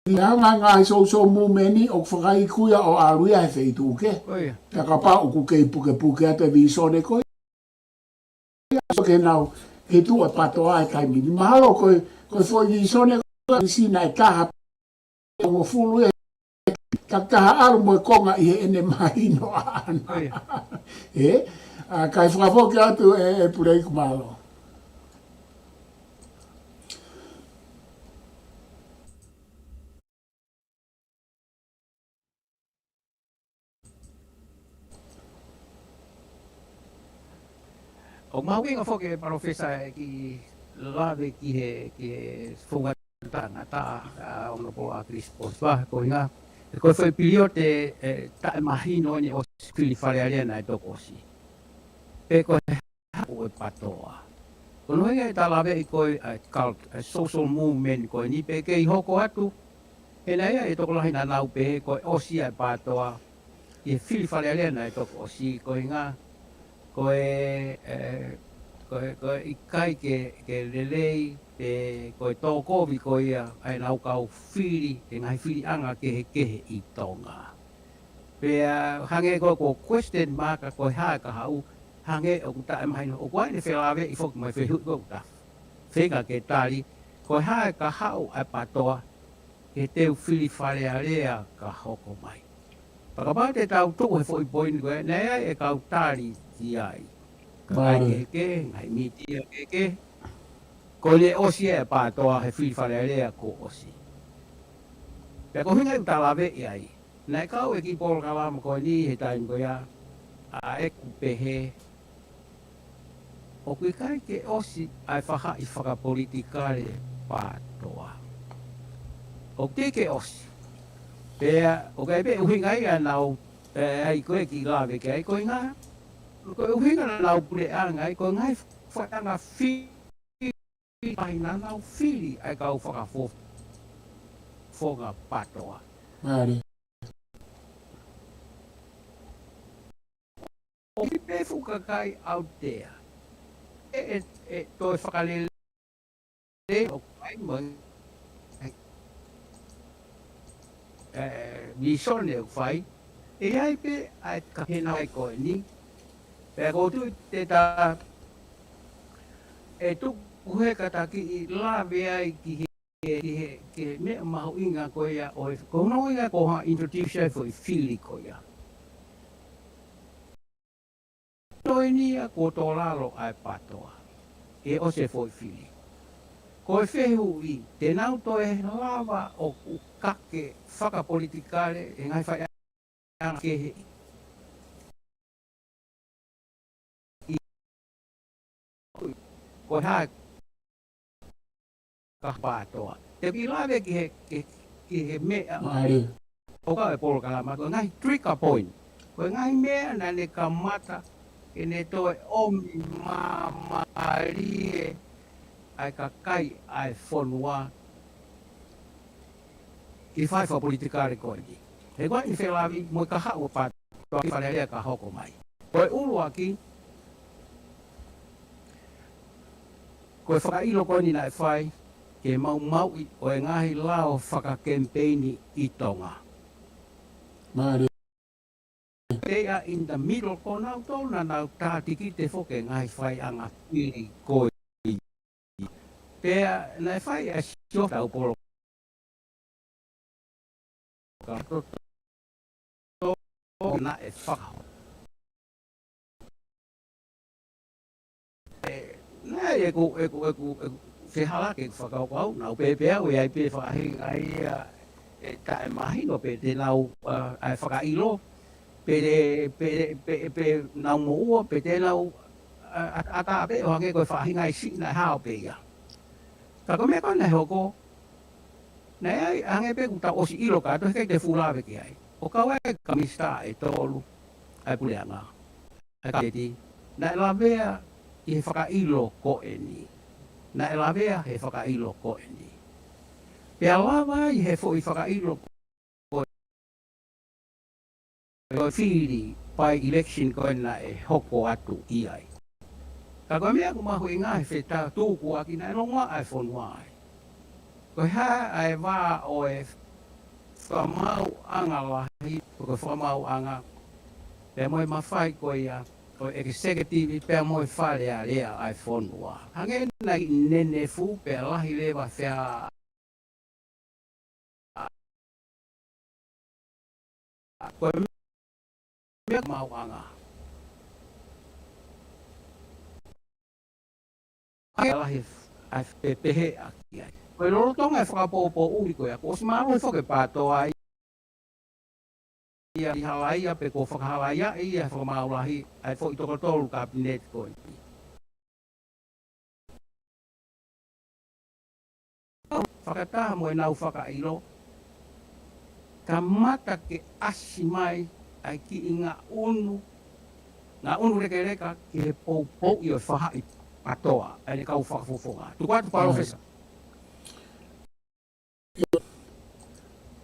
he ngaahi social movement ʻoku fakaiku ia ʻo ʻalu ia he feituʻu kehe. ʻIo. Pea kapau ʻoku kei pukepuke atu e visone ko ia. So ke nau, ke tuʻu e PATOA he taimi ni. Mahalo ko e, ko e foʻi visone ko ē ʻa Sina ʻe taha hongofulu ʻe, ka taha ʻalu mo e konga ʻi heʻene mahino ʻaʻana. ʻIo. ʻE? ʻA, kae fakafoki atu e, e Puleiku, mālō. ʻOku mahuʻinga foki e palōfesa e kiʻi lave ki he, ki he founga tangata, ʻa, ʻo Honourable ʻAkilisi Potipā, ko e ʻuhinga, ko e foʻi piliote, e, taʻemahino ʻeni ʻosi fili Fale Alea naʻe toko ʻosi. Pe ko e hā ʻa e PATOA. Ko hono ʻuhinga e ta lave ʻi ko e, ʻa e cult, ʻa e social movement ko eni pē kei hoko atu. He naʻe ʻi ai e tokolahi naʻa nau pehē ko e ʻosi ʻa e PATOA ʻi he fili Fale Alea naʻe toko ʻosi, ko e ʻuhinga, ko e, e, ko e, ko e ʻikai ke, ke lelei, pe ko e tō kovi ko ia ʻa e nau kau fili, e ngaahi filiʻanga kehekehe ʻi Tonga. Pea hangē ko e, ko e question mark ko e hā e kahaʻu, hangē ʻoku taʻemahino, ʻoku ʻi ai ʻene felāveʻi foki mo e fehuʻi ko ē ʻoku ta feinga ke tali, ko e hā e kahaʻu ʻa e PATOA, ke teu fili Fale Alea ka hoko mai. Pea kapau te tau tuʻu he foʻi poini ko ē, naʻe ʻi ai e kau tali ki ai. Kakai kehekehe, ngaahi mītia kehekehe. Ko ʻene ʻosi e PATOA he fili Fale Alea kuo ʻosi. Pea ko e ʻuhinga ia ʻoku ta lave ʻi ai. Naʻe kau e kiʻi polokalama ko eni he taimi ko ia, ʻa ʻeku pehē, ʻoku ʻikai ke ʻosi ʻa e faʻahi fakapolitikale PATOA. ʻOku teʻeki ke ʻosi. Pea, ʻoku ʻi ai pē ʻuhinga ia naʻa nau, e, ʻai ko ē kiʻi lave ki ai ko e ʻuhinga, ko e ʻuhinga naʻa nau puleʻanga ai, ko e ngaahi faʻahinga fili, faʻahinga naʻa nau fili ʻa e kau fakafofonga PATOA. Mālie. ʻOku ʻi ai pē fuʻu kakai out there. ʻE, ʻe, ʻe toe fakalelei ʻoku ʻi ai mo e, e, visone ʻoku fai. ʻE ʻi ai pē ʻa e kakai ʻi he ʻaho ko eni. Pea ʻoku ou tui te ta, ʻe tuku he kātaki ʻi lave ai ki he, ki he, ki he meʻa mahuʻinga ko ia ʻo e, ko hono ʻuhinga ko ha introduce ai foʻi fili ko ia. Ko eni ia kuo tō lalo ʻa e PATOA. ʻE ʻosi e foʻi fili. Ko e fehuʻi, te nau toe lava ʻo kake fakapolitikale e ngaahi faʻahinga kehe. Ko e hā ka PATOA. Te u kiʻi lave ki he, ki, ki he meʻa. Mālie. ʻOku ʻi ai e polokalama, ko e ngaahi trigger point. Ko e ngaahi meʻa naʻa ne kamata ke ne toe ʻomi māmālie ʻa e kakai ʻa e fonua ki he faʻahi fakapolitikale ko eni. He ko eni felāveʻi mo e kahaʻu ʻa e PATOA ki Fale Alea ka hoko mai. Ko e ʻuluaki, ko e fakaʻilo ko eni naʻe fai ke maumauʻi ʻo e ngaahi lao fakakemipeini ʻi Tonga. Mālie. They are in the middle, ko nautolu naʻa nau tātikite foki e ngaahi faiʻanga fili ko ē. Pea naʻe fai ʻa e sio tau polo ka to, to, naʻe fakahoko. ʻE, naʻe ʻeku, ʻeku, ʻeku, ʻeku, fehālaaki ke fakakaukau, naʻa ku pehē pē au ʻe ʻi ai pē faʻahinga ia ʻe taʻemahino pe te nau, ʻa, ʻa e fakaʻilo, pe, pe, pe, pe nau moʻua, pe te nau, ʻa, ʻa, ʻatā pē ʻo hangē ko e faʻahinga ʻi Sina ʻe hao pē ia. Ka ko e meʻa ko ē naʻe hoko, naʻe ʻi ai, hangē pē kuo tau ʻosi ʻilo kātoa, he ʻikai te u fuʻu lave ki ai. ʻo kau ai e kau minisitā ʻe tolu ʻa e puleʻanga, ʻa e Kapineti, naʻe lavea ʻi he fakaʻilo ko eni. Naʻe lavea he fakaʻilo ko eni. Pea lava ai he foʻi fakaʻilo ko ē, ko e fili by-election ko ē naʻe hoko atu ʻi ai. Ka ko e meʻa ʻoku mahuʻinga he fetā tukuaki naʻe longoaʻa e fonua ai, ko e hā ʻa e vā ʻo e fakamaauʻanga lahi, ko e fakamaauʻanga pea mo e mafai ko ia ʻo e executive pea mo e Fale Alea ʻa e fonua. Hangē naʻe nenefu pea lahi leva fea ko e meʻa maauʻanga. ʻA e lahi ʻa e pehē ʻaki ai. Ko e lolotonga e fakapoʻupoʻuli ko ia, kuo ʻosi mālohi foki e PTOA ia ʻi halaia pe kuo fakahalaia ia he fakamaau lahi ʻa e foʻi toko tolu Kapineti ko eni. Fakataha mo ʻenau fakaʻilo, kamata ke ʻasi mai ʻa e kiʻi ngaʻunu, ngaʻunu lekeleka ki he poupouʻi ʻo e faʻahi PTOA, ʻa ʻene kau fakafofonga. Tuku atu, Palōfesa.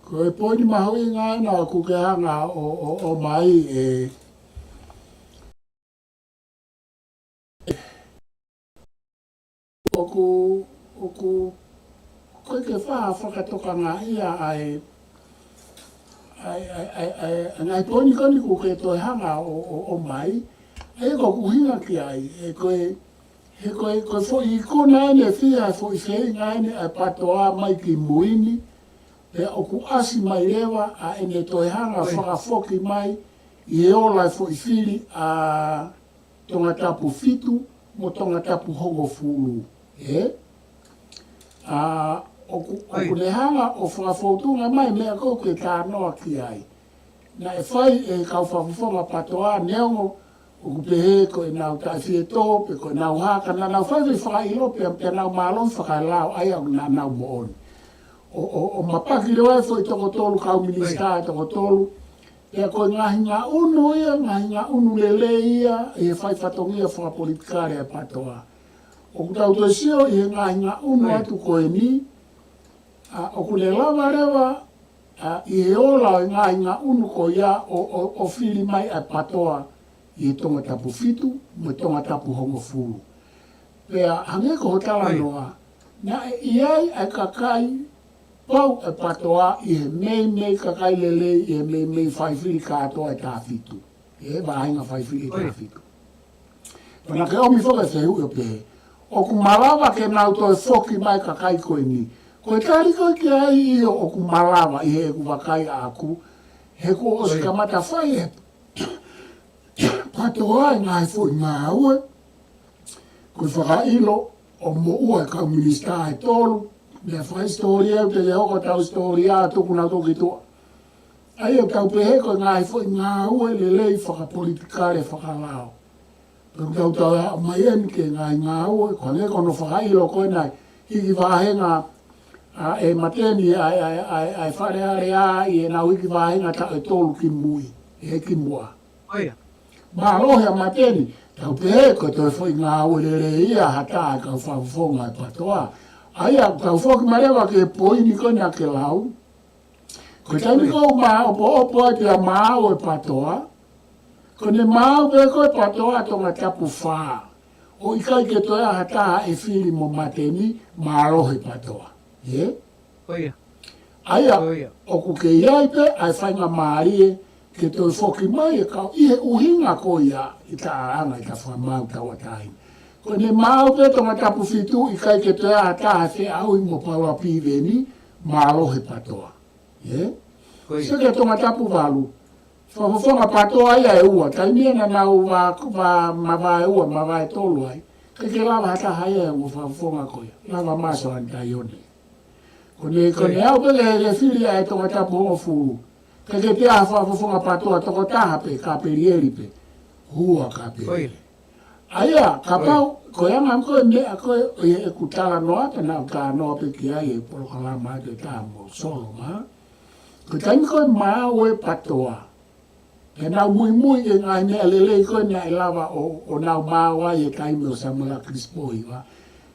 Ko e poini mahuʻinga ena ʻoku ke hanga ʻo, ʻo, ʻomai ē. ʻOku, ʻoku, ko e ke fa-, fakatokangaʻi ʻa e, ʻa e, ʻa e, ʻa e, ʻa e, ʻa e ngaahi poini ko eni ʻoku ke toe hanga ʻo, ʻo, ʻomai, ʻa ia ʻoku ʻuhinga ki ai, ē ko e, he ko e, ko e foʻi ikuna eni ʻe fiha, foʻi feinga eni ʻa e PTOA mai ki mui ni, pea ʻoku ʻasi mai leva ʻa ʻene toe hanga fakafoki mai ʻi he ola e foʻi fili ʻa Tongatapu fitu mo Tongatapu hongofulu, ē? ʻA, ʻoku, ʻoku ne hanga ʻo fakafōtunga mai meʻa ko ē ʻoku ke talanoa ki ai. Naʻe fai ʻe he kau fakafofonga PTOA, neongo ʻoku pehē ko ʻenau taʻefietō pe ko ʻenau hā, ka naʻa nau fai e fakaʻilo pea, pea nau mālohi fakalao, ʻa ia ʻoku naʻa nau moʻoni. ʻO, ʻo, ʻo mapaki leva e foʻi toko tolu kau minisitā ʻe toko tolu. Pea ko e ngaahi ngaʻunu ia, ngaahi ngaʻunu lelei ia ʻi he fai fatongia fakapolitikale ʻa e PTOA. ʻOku tau toe sio ʻi he ngaahi ngaʻunu atu ko eni, ʻa, ʻoku ne lava leva, ʻa, ʻi he ola ʻo e ngaahi ngaʻunu ko ia ʻo, ʻo, ʻo fili mai ʻa e PTOA ʻi he Tongatapu fitu mo e Tongatapu hongofulu. Pea hangē ko hoʻo talanoa, naʻe ʻi ai ʻa e kakai pau ʻa e PTOA ʻi he meimei kakai lelei, ʻi he meimei faifili kātoa ʻe taha fitu. ʻI he vahenga faifili ʻe taha fitu. Pea naʻa ke ʻomi foki e fehuʻi ʻo pehē, ʻoku malava ke nau toe foki mai kakai ko eni? Ko e tali ko ē ki ai, ʻio, ʻoku malava ʻi heʻeku vakai ʻaʻaku, he kuo ʻosi kamata fai ʻe he PTOA e ngaahi foʻi ngāue, ko e fakaʻilo ʻo moʻua e kau minisitā ʻe tolu, meʻa fakahisitōlia, ʻoku teʻeki hoko ʻetau hisitōlia, tuku nautolu ki tuʻa. ʻA ia ʻoku tau pehē ko e ngaahi foʻi ngāue lelei fakapolitikale fakalao. Pea ʻoku tau toe aʻu mai eni ki he ngaahi ngāue, ko ʻene ko hono fakaʻilo ko ē naʻe hiki vahenga ʻa e Mateni ʻa e, ʻa e, ʻa e, ʻa e Fale Alea ʻi heʻenau hiki vahenga taʻu ʻe tolu ki mui, ʻe ki muʻa. ʻIo. Mālohi ʻa Mateni, tau pehē ko e toe foʻi ngāue lelei ia ha taha e kau fakafofonga ʻa e PTOA. ʻA ia, tau foki mai leva ki he poini ko ē naʻa ke lau. Ko e taimi ko ē ʻoku māʻopoʻopo ai pea maau e PTOA, ko ʻene maau pē ko ē PTOA Tongatapu fā, ʻo ʻikai ke toe ʻi ai ha taha ʻe fili mo Mateni, mālohi PTOA. Ē? ʻIo. ʻA ia, ʻoku kei ʻi ai pē ʻa e faingamālie ke toe foki mai e kau ʻi he ʻuhinga ko ia ʻi he taʻanga ʻi he fakamaau tauʻatāina. Ko ʻene maau pē Tongatapu fitu, ʻikai ke toe ʻi ai ha taha ʻe feʻauhi mo Paula Piveni, mālohi PTOA. Ē? Sio ki he Tongatapu valu. Fakafofonga PTOA ia ʻe ua. Taimi ia naʻa nau vā, vā, mavae ua, mavae tolu ai. ʻIkai ke lava ha taha ia ʻo e fakafofonga ko ia. Lava Maso Anitaione. Ko ʻene, ko ʻene aʻu pē ki he fili ʻa e Tongatapu hongofulu. ʻIkai ke toe ʻi ai ha fakafofonga PTOA, tokotaha pē, Kapelieli pē. Hua Kapelieli. ʻA ia, kapau, ko e anga ko ē meʻa ko ē ʻi heʻeku talanoa, pea naʻa ku talanoa pē ki ai he polokalama ʻe taha mo Solomon. Ko e taimi ko ē maau e PATOA, ʻe nau muimui ki he ngaahi meʻa lelei ko ē naʻe lava ʻo, ʻo nau maau ai he taimi ʻo Samuela Kilisipoiva,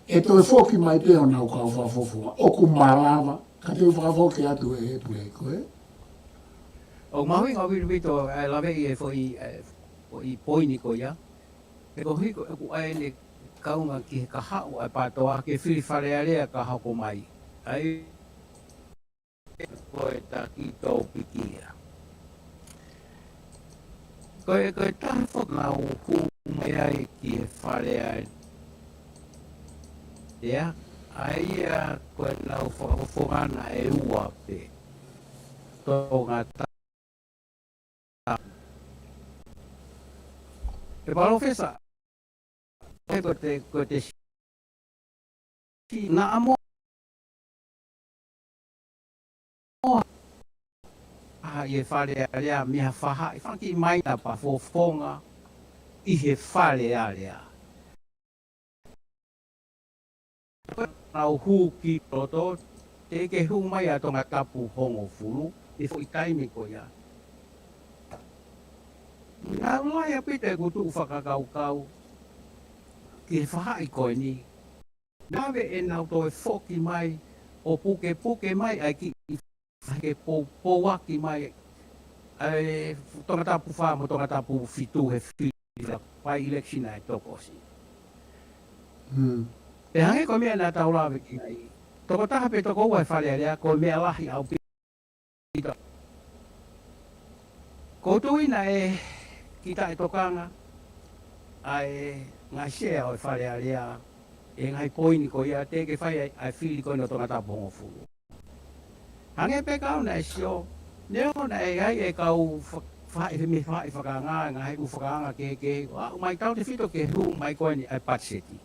ʻe toe foki mai pē honau kau fakafofonga. ʻOku malava, ka te u fakafoki atu ē, ē Pule ko ē. ʻOku mahuʻinga ʻaupito ʻa e laveʻi e foʻi, e foʻi poini ko ia. He ko hiko ʻoku ʻai ʻene kaunga ki he kahaʻu ʻa e PATOA ke fili Fale Alea ka hoko mai. ʻAi ko e taki tōpiki ia. Ko e, ko e taha foki naʻa nau hū mai ai ki he Fale Alea. Ia, ʻa ia ko ʻenau fakafofonga naʻe ua pē. Tongatapu. ʻE Palōfesa, ʻe ko te, ko te si naʻa mo ʻa ʻi he Fale Alea mei ha faʻahi fanga kiʻi maita pea fofonga ʻi he Fale Alea. Nau hū ki loto, teʻeki ke hū mai ʻa Tongatapu hongofulu, ʻi he foʻi taimi ko ia. Naʻe lahi ʻaupito ʻeku tuʻu fakakaukau ki he faʻahi ko eni. Naʻe ʻenau toe foki mai ʻo pukepuke mai ʻa e kiʻi faʻahi ke poupouaki mai ʻa e Tongatapu fā mo Tongatapu fitu he fili by-election ʻa e tokosi. Hmm. Pea hangē ko e meʻa naʻa tau lave ki ai. Tokotaha pe tokoua he Fale Alea, ko e meʻa lahi ʻaupito. Ko e tuʻu ʻi he kiʻi taʻetokanga ʻa e ngaahi sea ʻo e Fale Alea, ʻi he ngaahi poini ko ia teʻeki ke fai ai ʻa e fili ko eni ʻo Tongatapu hongofulu. Hangē pē ka u naʻe sio, neongo naʻe ʻi ai e kau fa-, fa-, e mei he faʻahi fakaanga, ngaahi ʻū fakaanga kehekehe, ʻo aʻu mai tautefito ki he hū mai ko eni ʻa e patiseti.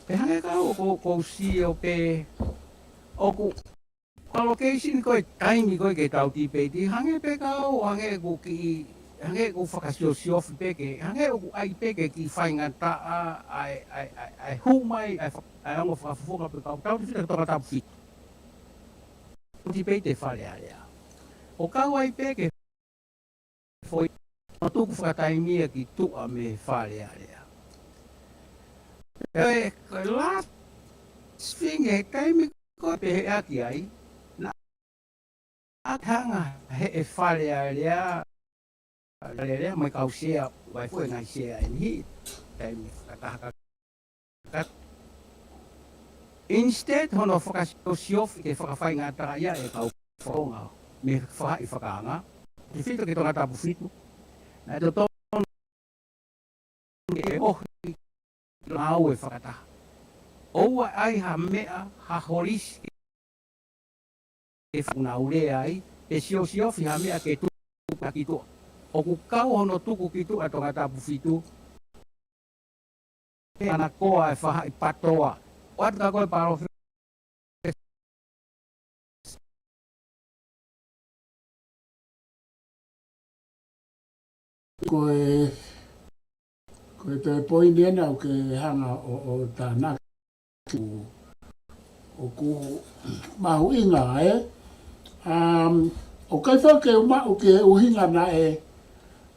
Pea hangē ka u ʻoku, ʻoku ou sio pē, ʻoku allocation ko e taimi ko ē ke tau tipeiti, hangē pē ka u, hangē ʻoku kiʻi, hangē ʻoku fakasiosiofi pē ke, hangē ʻoku ʻai pē ke kiʻi faingataʻa ʻa e, ʻa e, ʻa e, ʻa e hū mai ʻa e fa-, ʻa e ongo fakafofonga pe kau tautefito ki Tongatapu fitu. Tipeiti Fale Alea. ʻO kau ai pē ke foʻi, ʻo tuku fakataimi ia ki tuʻa mei he Fale Alea. Pea ko e last thing he taimi ko ē pehē ʻaki ai, naʻa ke hanga he ʻe Fale Alea, Fale Alea mo e kau sea, ʻoku ʻi ai foki e ngaahi sea ʻi he taimi fakataha ka, ka. Instead hono fakasiosiofi ke fakafaingataʻaʻia e kau fakafofonga mei he faʻahi fakaanga, tautefito ki Tongatapu fitu, naʻe totonu ke ʻohi ʻa e ngāue fakataha. ʻOua ʻe ʻai ha meʻa, ha holisi ke fakanau lea ai, pe siosiofi ha meʻa ke tuku ki tuʻa. ʻOku kau hono tuku ki tuʻa Tongatapu fitu, pe ana koa e faʻahi PATOA. ʻOatu ka ko e Palōfesa. Ko e, ko e toe poini ena ʻoku ke hanga ʻo, ʻo tānaki ʻoku mahuʻinga, ē? Um, ʻoku ʻikai foki ke u maʻu ki he ʻuhinga naʻe,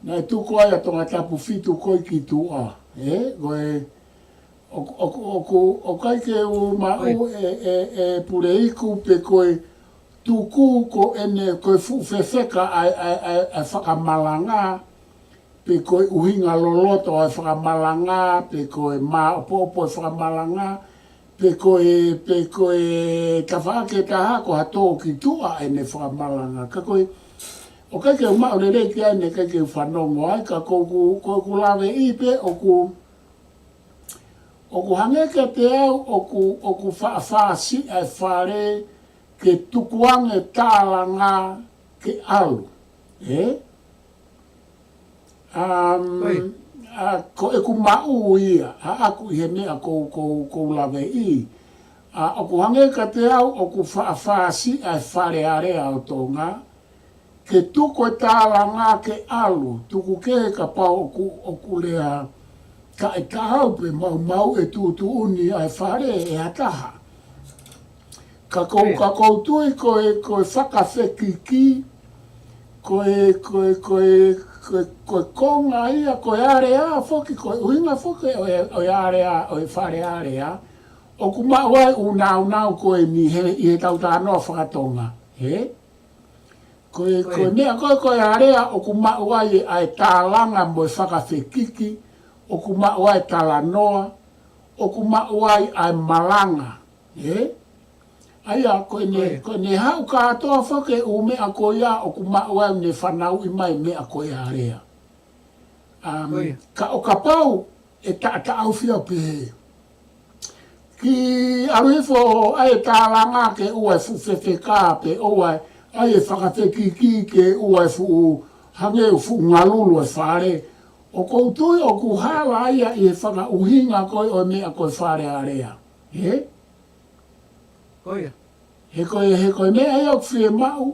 naʻe tuku ai ʻa Tongatapu fitu ko ē ki tuʻa, ē? Ko e, ʻoku, ʻoku, ʻoku, ʻoku ʻikai ke u maʻu ʻe, ʻe, ʻe Puleiku pe ko e tuku ko ʻene, ko e fuʻu fefeka ʻa e, ʻa e, ʻa e, ʻa e fakamalanga, pe ko e ʻuhinga loloto ʻa e fakamalanga, pe ko e māʻopoʻopo e fakamalanga, pe ko e, pe ko e tafaʻaki ʻe taha ko ha tō ki tuʻa ʻene fakamalanga. Ka ko e, ʻoku ʻikai ke u maʻu lelei ki ai, naʻe ʻikai ke u fanongo ai, ka ko ʻeku, ko ʻeku laveʻi pē ʻoku, ʻoku hangē kiate au ʻoku, ʻoku faʻa fāsiʻi ʻa e Fale ke tukuange tālanga ke ʻalu. Ē? Um, ʻa, ko ʻeku maʻu ia, ʻaʻaku ʻi he meʻa ʻoku, ʻoku, ʻoku ou laveʻi. ʻA, ʻoku hangē kiate au ʻoku faʻa fāsiʻi ʻa e Fale Alea ʻo Tonga, ke tuku e tālanga ke ʻalu, tuku kehe kapau ʻoku, ʻoku lea taʻetaau pe maumau e tuʻutuʻuni ʻa e Fale ʻe ha taha. Ka kou, ka kou tui ko e, ko e fakafekiki, ko e, ko e, ko e, ko e, ko e konga ia, ko e alea foki, ko e ʻuhinga foki ʻo e, ʻo e alea, ʻo e fale alea, ʻoku maʻu ai ʻū nāunau ko eni he, ʻi he tautānoa fakatonga, he? Ko e, ko e meʻa ko e, ko e alea ʻoku maʻu ai ʻa e tālanga mo e fakafekiki, ʻoku maʻu ai e talanoa, ʻoku maʻu ai ʻa e malanga, he? ʻA ia, ko ʻene, ko ʻene haʻu kātoa foki e ʻū meʻa ko ia ʻoku maʻu ai ʻene fanauʻi mai meʻa ko e alea. Um, ka ʻo kapau ʻe taʻataʻofi ʻo pehē, ke ʻalu hifo ʻa e tālanga ke ʻoua ʻe fuʻu fefeka pe ʻoua ʻe, ʻa e fakafekiki ke ʻoua ʻe fuʻu hangē ʻoku fuʻu ngalulu e fale. ʻOku ou tui ʻoku hala ia ʻi he fakaʻuhinga ko e ʻo e meʻa ko e fale alea. He? Ko ia. He ko e, he ko e meʻa ia ʻoku fiemaʻu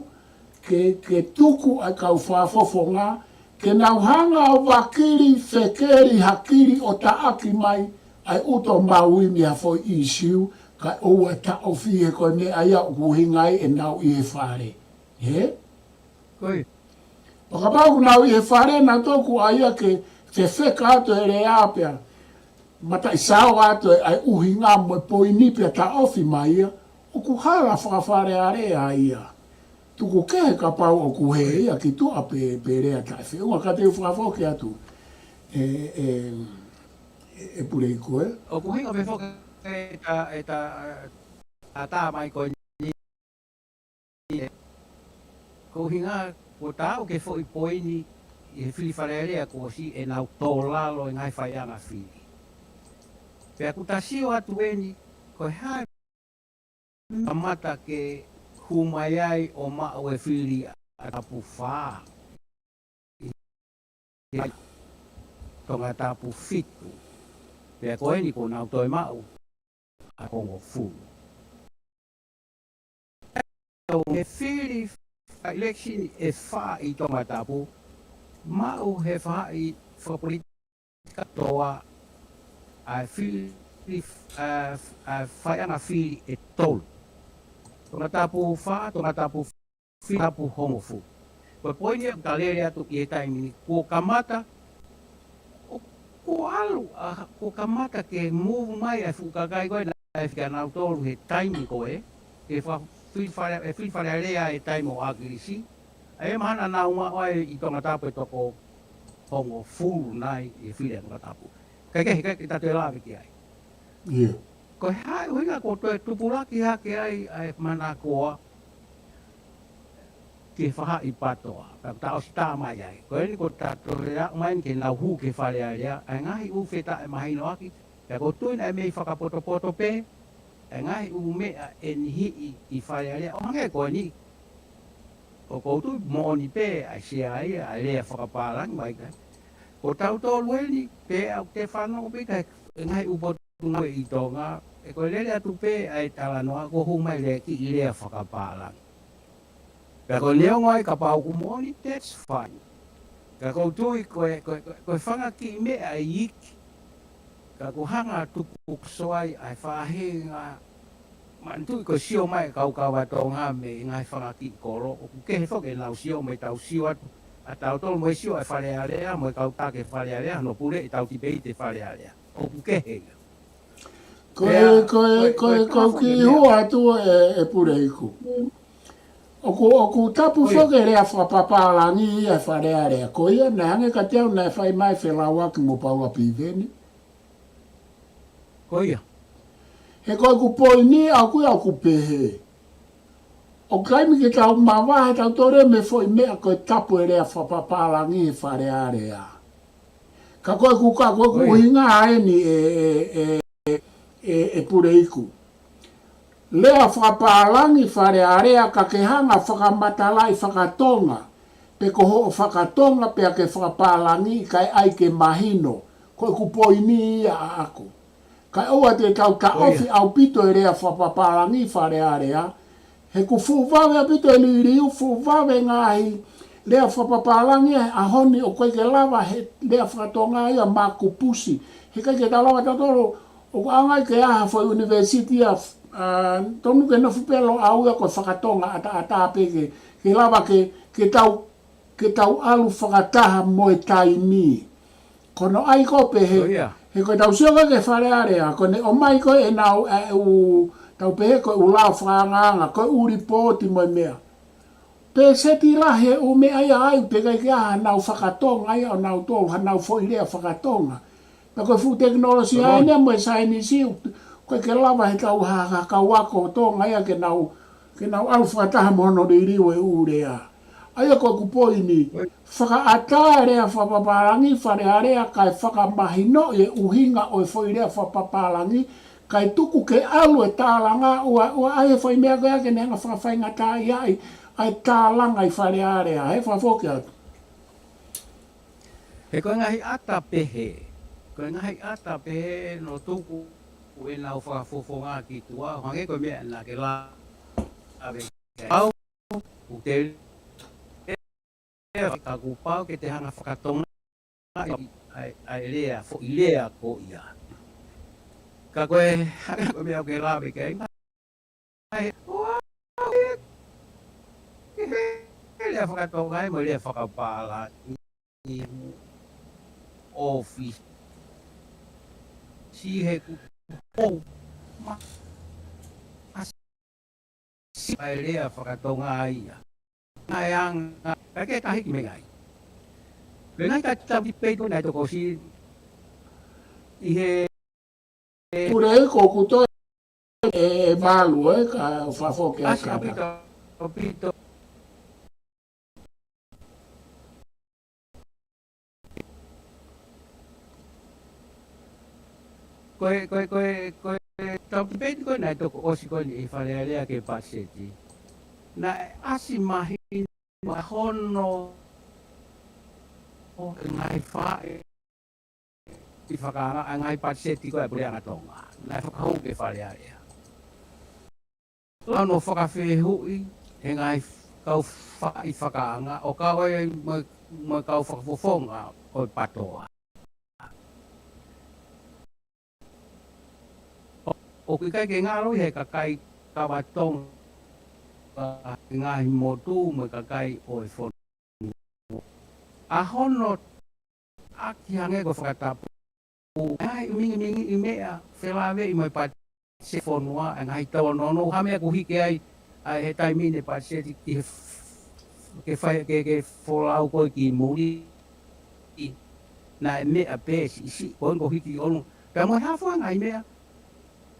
ke, ke tuku ʻa e kau fakafofonga, ke nau hanga ʻo vakili, fekeli, hakili ʻo taʻaki mai ʻa e ʻuto maui mei ha foʻi ʻīsiu, kae ʻoua ʻe taʻofi he ko e meʻa ia ʻoku ʻuhinga ai ʻenau ʻi he fale. He? Ko ia. ʻO kapau ʻoku nau ʻi he fale naʻa tau ʻai ia ke fefeka atu e lea pea mataʻisao atu e ʻai ʻuhinga mo e poini pea taʻofi mai ia, ʻoku hala fakafale alea ia. Tuku kehe kapau ʻoku hē ia ki tuʻa pe, pe lea taʻefeʻunga ka te u fakafoki atu. E, e, e, e pule i koe. ʻOku ʻuhinga pē foki e ta, e ta, a tā mai ko eni. Ko e ʻuhinga, kuo ta aʻu ki he foʻi poini ʻi he fili Fale Alea kuo ʻosi ʻenau tō lalo e ngaahi faiʻanga fili. Pea kuo ta sio atu eni, ko e hā e kamata ke hū mai ai ʻo maʻu e fili ʻa Tongatapu fā. Tongatapu fitu. Pea ko eni kuo nau toe maʻu ʻa Hongofulu. He fili fakaʻilekisini ʻe fā ʻi Tongatapu, maʻu he faʻahi fakapolitikale ʻa e fili, ʻa e, ʻa e faiʻanga fili ʻe tolu. Tongatapu fā, Tongatapu fitu, Tongatapu Hongofulu. Ko e poini ia ʻoku ta lele atu ʻi he taimi ni, kuo kamata, ʻo, kuo ʻalu, ʻa, kuo kamata ke move mai ʻa e fuʻu kakai ko ē naʻe fika nautolu he taimi ko ē, ke fa-, fili Fale, e fili Fale Alea he taimi ʻo ʻAkilisi, ʻa ia mahalo naʻa nau maʻu ai ʻi Tongatapu e toko hongofulu nai ʻi he fili ʻa Tongatapu. Kae kehe, kae kehe, ta te lave ki ai. Ko e hā e ʻuhinga kuo toe tupulaki hake ai ʻa e manakoa ki he faʻahi PATOA, pea ta ʻosi tā mai ai. Ko eni kuo ta toe aʻu mai ki heʻenau hū ki he Fale Alea, ʻa e ngaahi ʻū fetaʻemahinoʻaki, pea ʻoku ou tui naʻe mei fakapotopoto pē ʻa e ngaahi ʻū meʻa ʻe niʻihi ʻi Fale Alea, ʻo hangē ko eni. ʻOku ou tui moʻoni pē ʻa e sea ia, ʻa e lea fakapālangi mai ka. Ko tautolu eni, pea ʻoku te fanongo pē ki he ngaahi ʻū potungāue ʻi Tonga, ʻe ko e lele atu pē ʻa e talanoa, kuo hū mai lea ki he lea fakapālangi. Pea ko e neongo ai kapau ʻoku moʻoni, that's fine. Ka ʻoku ou tui ko e, ko e, ko e, ko e fanga kiʻi meʻa ʻe iiki. Ka ʻoku hanga ʻo tuku ʻoku soai ʻa e faʻahinga manatuʻi ko e sio mai e kau kava Tonga mei he ngaahi fanga kiʻi kolo. ʻOku kehe foki ʻenau sio mei heʻetau sio atu ʻa tautolu mo e sio ʻa e Fale Alea, mo e kau taki Fale Alea, hono puleʻi ʻetau tipeiti Fale Alea. ʻOku kehe ia. Ko e, ko e, ko e, ko e kiʻi hua atu ē, ʻe Puleiku. ʻOku, ʻoku tapu foki e lea fakapapālangi ia ʻa e Fale Alea. Ko ia, naʻe hangē kiate au naʻe fai mai felauaki mo Paula Piveni. Ko ia. He ko ʻeku poini ʻaʻaku ia ʻoku pehē. ʻOku ʻikai ke tau mavahe tautolu mei he foʻi meʻa ko e tapu e lea fakapapālangi he Fale Alea. Ka ko ʻeku, ka ko ʻeku ʻuhinga eni ē, ē, ē, ē, ē Puleiku. Lea fakapālangi Fale Alea ka ke hanga fakamatalaʻi fakatonga, pe ko hoʻo fakatonga pea ke fakapālangi kae ʻai ke mahino, ko ʻeku poini ia ʻaʻaku. Kae ʻoua te tau taʻofi ʻaupito e lea fakapapālangi Fale Alea, he ʻoku fuʻu vave ʻaupito e liliu, fuʻu vave ngaahi lea fakapapālangi he ʻaho ni ʻoku ʻikai ke lava he lea fakatonga ia makupusi. He ʻikai ke tau lava tautolu, ʻoku ʻaonga ke ʻai ha foʻi university ia ʻa, tonu ke nofo pē ʻa Loʻau ia ko e fakatonga ʻataʻatā pē ke, ke lava ke, ke tau, ke tau ʻalu fakataha mo e taimi. Ko hono ʻai ko ē pē he, he ko e tau sio ko ē ki he Fale Alea, ko ʻene ʻomai ko ē ʻenau, ʻa, ʻū, tau pehē ko e ʻū lao fakaangaanga, ko e ʻū lipooti mo e meʻa. Pe seti lahi e ʻū meʻa ia ai, pe ʻikai ke ʻi ai hanau fakatonga ia ʻo nautolu, hanau foʻi lea fakatonga. Pea ko e fuʻu tekinolosia ʻeni ia mo e saienisi, ʻoku ʻikai ke lava he tau ha, ha kau ako Tonga ia ke nau, ke nau ʻalu fakataha mo hono liliu e ʻū lea. ʻA ia ko ʻeku poini, fakaʻatā e lea fakapapālangi, Fale Alea kae fakamahinoʻi e ʻuhinga ʻo e foʻi lea fakapapālangi, kae tuku ke ʻalu e tālanga, ʻoua, ʻoua ʻai e foʻi meʻa ko ia ke ne hanga fakafaingataʻaʻiaʻi ʻa e tālanga ʻi Fale Alea, he fakafoki atu. He ko e ngaahi ʻata pehē, ko e ngaahi ʻata pehē naʻe tuku ʻenau fakafofonga ki tuʻa, ʻo hangē ko e meʻa naʻa ke lave ki ai. Pau, ʻoku te lea ka kuo pau ke te hanga fakatonga ʻa e, ʻa e, ʻa e lea, foʻi lea ko ia. Ka ko e, hangē ko e meʻa ʻoku ke lave ki ai, ʻai, ʻoua, ʻoua, ke, ke lea fakatonga ai mo e lea fakapapālangi ʻi ʻōfisi he kuo pau ma, a si ʻa e lea fakatonga ia. Naʻe anga, ka ke tahi ki mengai. Mengai ka tau ki pei ko naʻe tokosiʻi he Pule ʻi ko kuto e, e malu e ka fafo ke ʻasi ʻaupito, ʻaupito. Ko e, ko e, ko e, ko e, tau ki pei ko naʻe toko ʻosi ko eni ʻi Fale Alea ke patiseti. Naʻe ʻasi mahino ʻa hono ʻo e ngaahi faʻi ʻi fakaanga ʻa e ngaahi patiseti ko e Puleʻanga Tonga. Naʻe fakahū ki Fale Alea. Lano fakafehuʻi he ngaahi kau faʻi fakaanga ʻo kau ai mo, mo e kau fakafofonga ʻo e patoa. ʻO, ʻoku ʻikai ke ngalo ʻi he kakai kava Tonga, ʻa e ngaahi motu mo e kakai ʻo e fonua. ʻA hono ʻaki hangē ko e fakatapu. ʻA e ʻumingimingi ʻi meʻa, felāveʻi mo e patiseti fonua, ʻa e ngaahi tōnounou, ha meʻa kuo hiki ai, ʻa e he taimi ni patiseti ki he f-, ke fai, ke, ke folau ko ē ki muli. Naʻe meʻa pē siʻisiʻi, ko eni kuo hiki ʻolunga. Pea mo e hā fua ngaahi meʻa,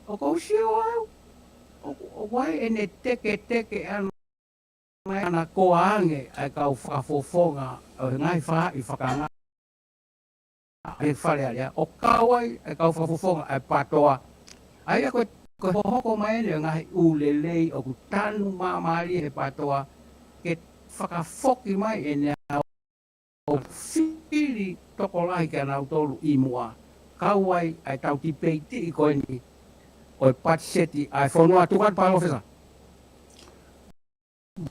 ʻoku ou sio au, ʻoku, ʻoku ʻi ai ʻene teketeke ʻana, ʻana koa ange ʻa e kau fakafofonga ʻo e ngaahi faʻi fakaanga ʻi Fale Alea, ʻo kau ai ʻa e kau fakafofonga ʻa e patoa. ʻA ia ko e, ko e hohoko mai eni ʻo e ngaahi ʻū lelei ʻoku tanu māmālie he patoa, ke fakafoki mai ʻene ʻo fili tokolahi kia nautolu ʻi muʻa, kau ai ʻa e tau tipeiti ko eni ʻo e patiseti ʻa e fonua. Tuku atu Palōfesa.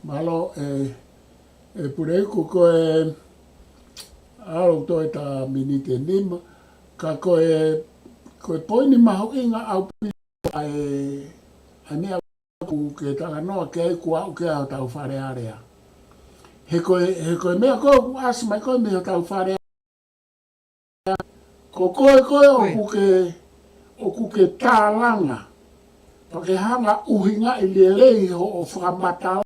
Mālō, ē, ē Puleiku, ko e ʻalu toe ta miniti ʻe nima, ka ko e, ko e poini mahuʻinga ʻaupito ʻa e, ʻa e meʻa ʻoku ke talanoa ki ai kuo aʻu ki ai hotau Fale Alea. He ko e, he ko e meʻa ko ē ʻoku ʻasi mai ko ē mei hotau Fale Alea. Ko koe, koe ʻoku ke, ʻoku ke tālanga. Pea ke hanga ʻuhingaʻi lelei hoʻo fakamatala.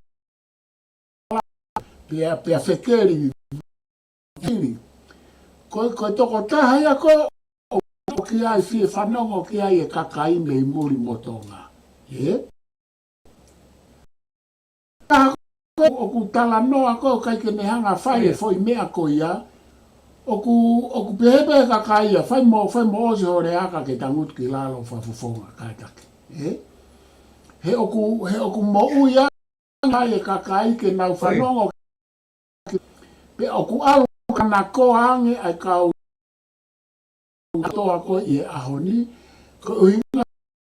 Pea, pea fekeli. Fili. Ko, ko e tokotaha ia ko ē ʻoku ʻi ai, fie fanongo ki ai e kakai mei muli mo Tonga. Ē? Ka ko ʻoku talanoa ko ē ʻikai ke ne hanga fai e foʻi meʻa ko ia, ʻoku, ʻoku pehē pē kakai ia, fai mo, fai mo ʻosi hoʻo lea ka ke tangutu ki lalo fakafofonga kātaki. Ē? He ʻoku, he ʻoku moʻui ai e kakai ke nau fanongo. Pea ʻoku ʻalu kanakoa ange ʻa e kau ʻa Tonga ko ē ʻi he ʻaho ni, ko e ʻuhinga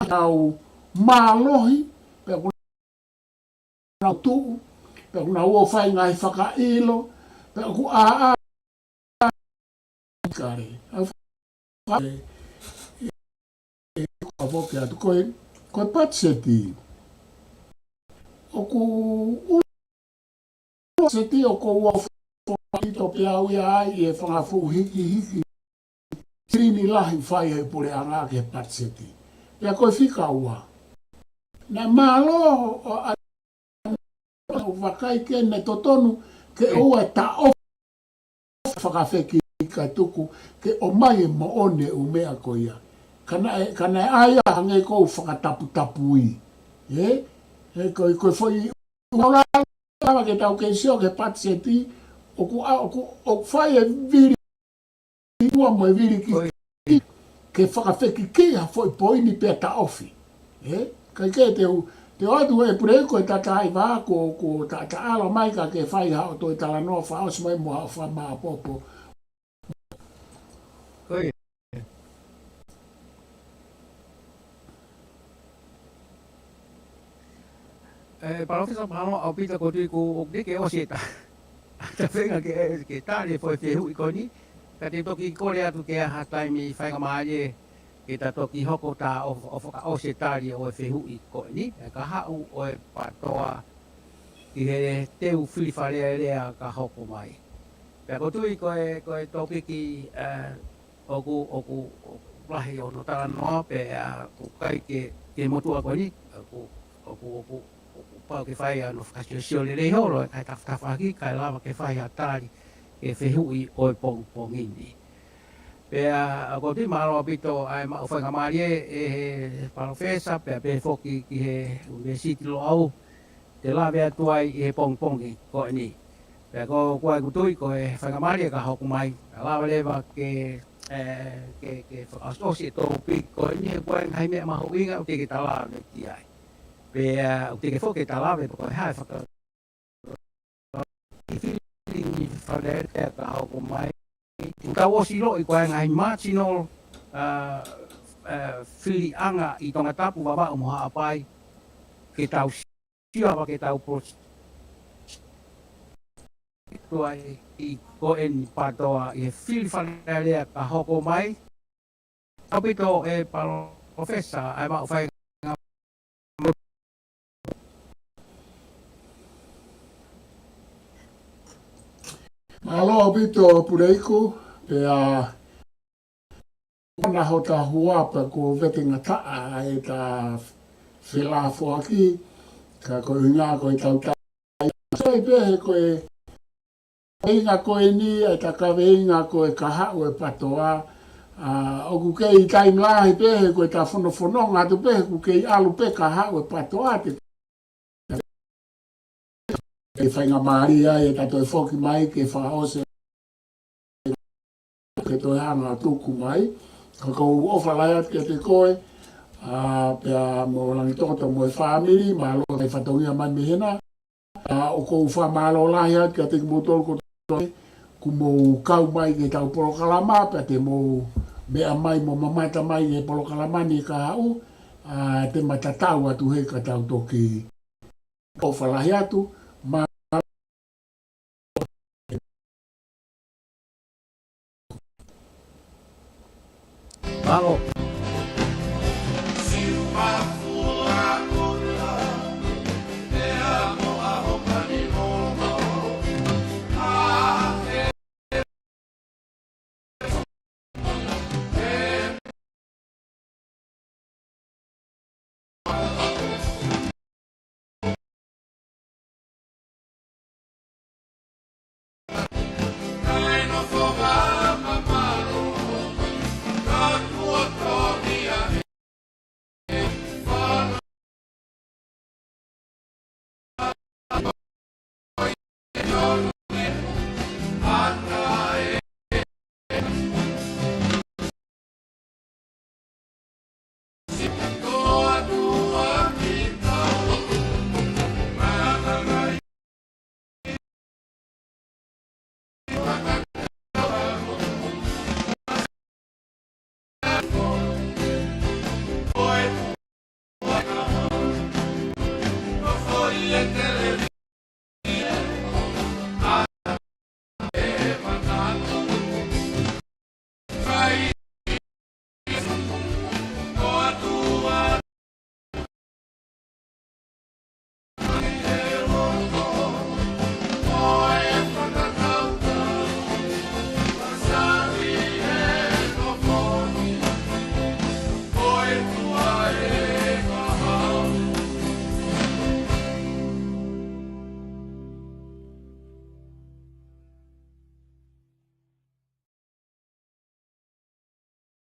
ʻenau mālohi, pea ʻoku nau tuʻu, pea ʻoku nau ō fai ngaahi fakaʻilo, pea ʻoku ʻā, ʻā, kare. ʻA, ʻa, ʻe, ʻe, ʻa, foki atu ko ē, Ko e patiseti, ʻoku ʻulu patiseti ʻoku ua fo ito pea ui ai e fanga fuʻu hikihiki silini lahi fai he puleʻanga ki he patiseti. Pea ko e fika ua. Naʻe mālō ʻo ʻa ʻo vakai ke ne totonu ke ʻoua ʻe taʻofi fakafeki ka tuku ke ʻomai e moʻoni ʻū meʻa ko ia. Ka naʻe, ka naʻe ʻai ia hangē ko e fakataputapui. Ē? Ē, ko, ko e foʻi ʻuhala lava ke tau kei sio ki he patiseti, ʻoku ʻa, ʻoku, ʻoku fai e vili ua mo e vili ki, ke fakafeki ki ha foʻi poini pea taʻofi. Ē? Kae kehe te u, te u ʻoatu e Puleiku e tataʻi vā ko, ko ta, taʻalo mai ka ke fai haʻo toe talanoa fakaʻosi mai mo haʻo fakamāʻopoʻopo. Ko ia. Ē, Palōfesa, mālō ʻaupito. ʻOku ou tui ʻoku, ʻoku teʻeki ke ʻosi e ta, ta feinga ke, ke tali e foʻi fehuʻi ko eni. Ka te u toki kole atu ke ʻi ai ha taimi faingamālie ke ta toki hoko atu ʻo, ʻo fakaʻosi e tali ʻo e fehuʻi ko eni. Ē, ka haʻu ʻo e PTOA ki he teu fili Fale Alea ka hoko mai. Pea ʻoku ou tui ko e, ko e tōpiki, ē, ʻoku, ʻoku, ʻoku lahi hono talanoa pea ʻoku ʻikai ke, ke motuʻa ko eni, ʻoku, ʻoku, ʻoku, ʻoku pau ke fai hano fakasiosio lelei holo, ʻikai tafatafaʻaki, kae lava ke fai ha tali ki he fehuʻi ʻo e pongipongi ni. Pea ʻoku ou tui mālō ʻaupito ʻa e maʻu faingamālie ʻe he Palōfesa, pea pehē foki ki he ʻUnivēsiti Loʻau, ke lave atu ai ʻi he pongipongi ko eni. Pea ko, ko ʻeku tui ko e faingamālie ka hoko mai, ka lava leva ke, ē, ke, ke fakaʻosiʻosi e tōpiki ko eni, he ko e ngaahi meʻa mahuʻinga ʻoku teʻeki ke ta lave ki ai. Pea ʻoku teʻeki foki ke ta lave pe ko e hā e faka-, fili Fale Alea ka hoko mai. Kuo tau ʻosi ʻiloʻi ko e ngaahi marginal, ā, ā, filiʻanga ʻi Tongatapu, Vavaʻu mo Haʻapai, ke tau sio ava ke tau pos-, tuai ʻi ko eni PTOA ʻi he fili Fale Alea ka hoko mai. ʻAupito e Palōfesa, ʻa e maʻu fai Mālō ʻaupito Puleiku, pea ʻoku na hota hua pea kuo vete ngataʻa ʻeta felāfoaki, ka ko e ʻuhinga ko e tau tai. Sai pē he ko e kaveinga ko eni, ʻeta kaveinga ko e kahaʻu e PTOA, ā, ʻoku kei taimi lahi pē he ko ʻeta fonofononga atu pē he ʻoku kei ʻalu pē kahaʻu e PTOA te ke faingamālie ai ʻeta toe foki mai ke fakaʻosi ke toe hanga ʻo tuku mai. Ka ʻoku ou ʻofa lahi atu kiate koe, ā, pea mo Langitoto mo e fāmili, mālō e fatongia mai mei hena. Ā, ʻoku ou fakamālō lahi atu kiate kimoutolu kotoa kuo mou kau mai ki heʻetau polokalama, pea te mou meʻa mai mo mamata mai ki he polokalama ni ka haʻu, ā, te ma tatau atu he ka tau toki. ʻOfa lahi atu, mā- Mālō.